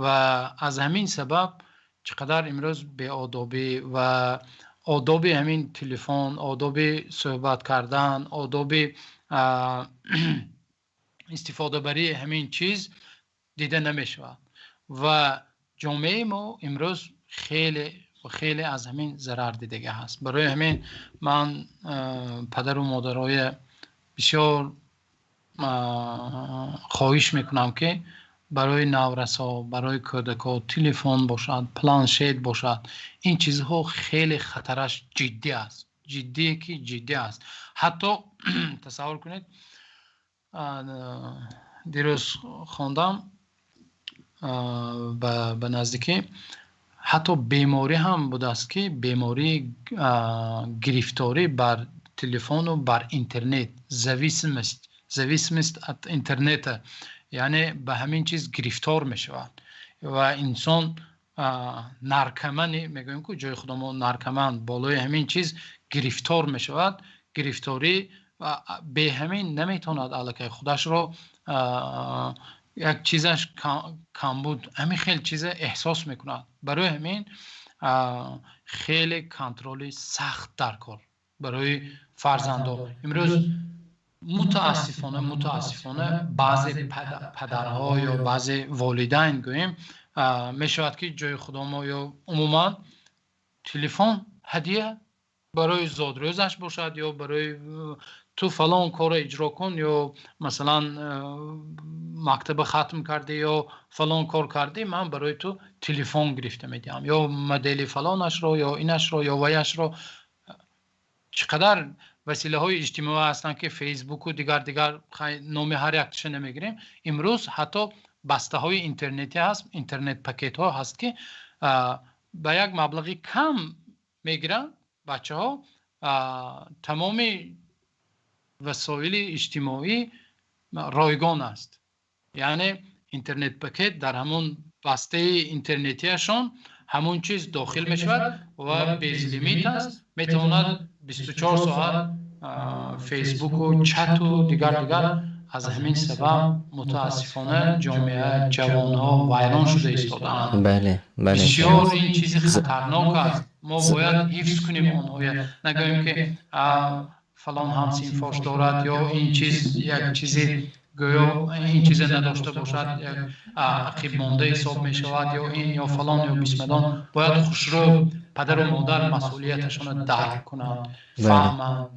Ва аз ҳамин сабаб чӣ қадар имрӯз беодобӣ ва одоби ҳамин телефон, одоби суҳбат кардан, одоби истифодабарии ҳамин чиз дида намешавад. Ва ҷомеаи мо имрӯз хеле хеле аз ҳамин зарар дидагӣ ҳаст. Барои ҳамин ман падару модароя бисёр хоҳиш мекунам, ки барои наврасо, барои кӯдако телефон бошад, планшет бошад, ин чизҳо хеле хатараш ҷиддӣ аст, ҷиддие ки ҷиддӣ аст. Ҳатто тасаввур кунед, дирӯз хондам ба наздикӣ, ҳатто беморӣ ҳам будааст, ки бемории гирифторӣ бар телефону бар интернет, зависимость от интернета, яъне ба ҳамин чиз гирифтор мешавад ва инсон наркомани мегӯем ку ҷои худомо, наркоман болои ҳамин чиз гирифтор мешавад. Гирифторӣ бе ҳамин наметавонад, аллакай худашро як чизаш камбуд, ҳамин хел чиза эҳсос мекунад. Барои ҳамин хеле контроли сахт дар кор барои фарзандо. Имрӯз мутаассифона баъзе падарҳо ё баъзе волидайн гӯем мешавад, ки ҷои худомо ё умуман телефон ҳадия барои зодрӯзаш бошад ё барои ту фалон корро иҷро кун, ё масалан мактаба хатм кардӣ ё фалон кор кардӣ, ман барои ту телефон гирифта медиҳам, ё модели фалонашро, ё инашро, ё ваяшро. Чӣ қадар Василаҳои иҷтимоӣ ҳастанд, ки Фейсбуку дигар дигар, номи ҳар якташа намегирем. Имрӯз ҳатто бастаҳои интернетӣ ҳаст, интернет пакетҳо ҳаст, ки ба як маблағи кам мегиранд бачаҳо, тамоми васоили иҷтимоӣ ройгон аст. Яъне интернет пакет дар ҳамон бастаи интернетиашон ҳамон чиз дохил мешавад ва безлимит аст, метавонад 24 соат Фейсбуку чату дигар дигар. Аз ҳамин сабаб, мутаассифона, ҷомеа, ҷавонҳо вайрон шуда истодаанд. Бале, бале. Бисёр ин чизи хатарнок аст. Мо бояд ҳифз кунем онҳоя, нагӯем, ки фалон ҳамсинфош дорад ё ин чиз, як чизи гӯё ин чизе надошта бошад, як ақибмонда ҳисоб мешавад, ё ин, ё фалон, ё бисмадон. Бояд хушрӯ падару модар масъулияташонро дарк кунанд, фаҳманд.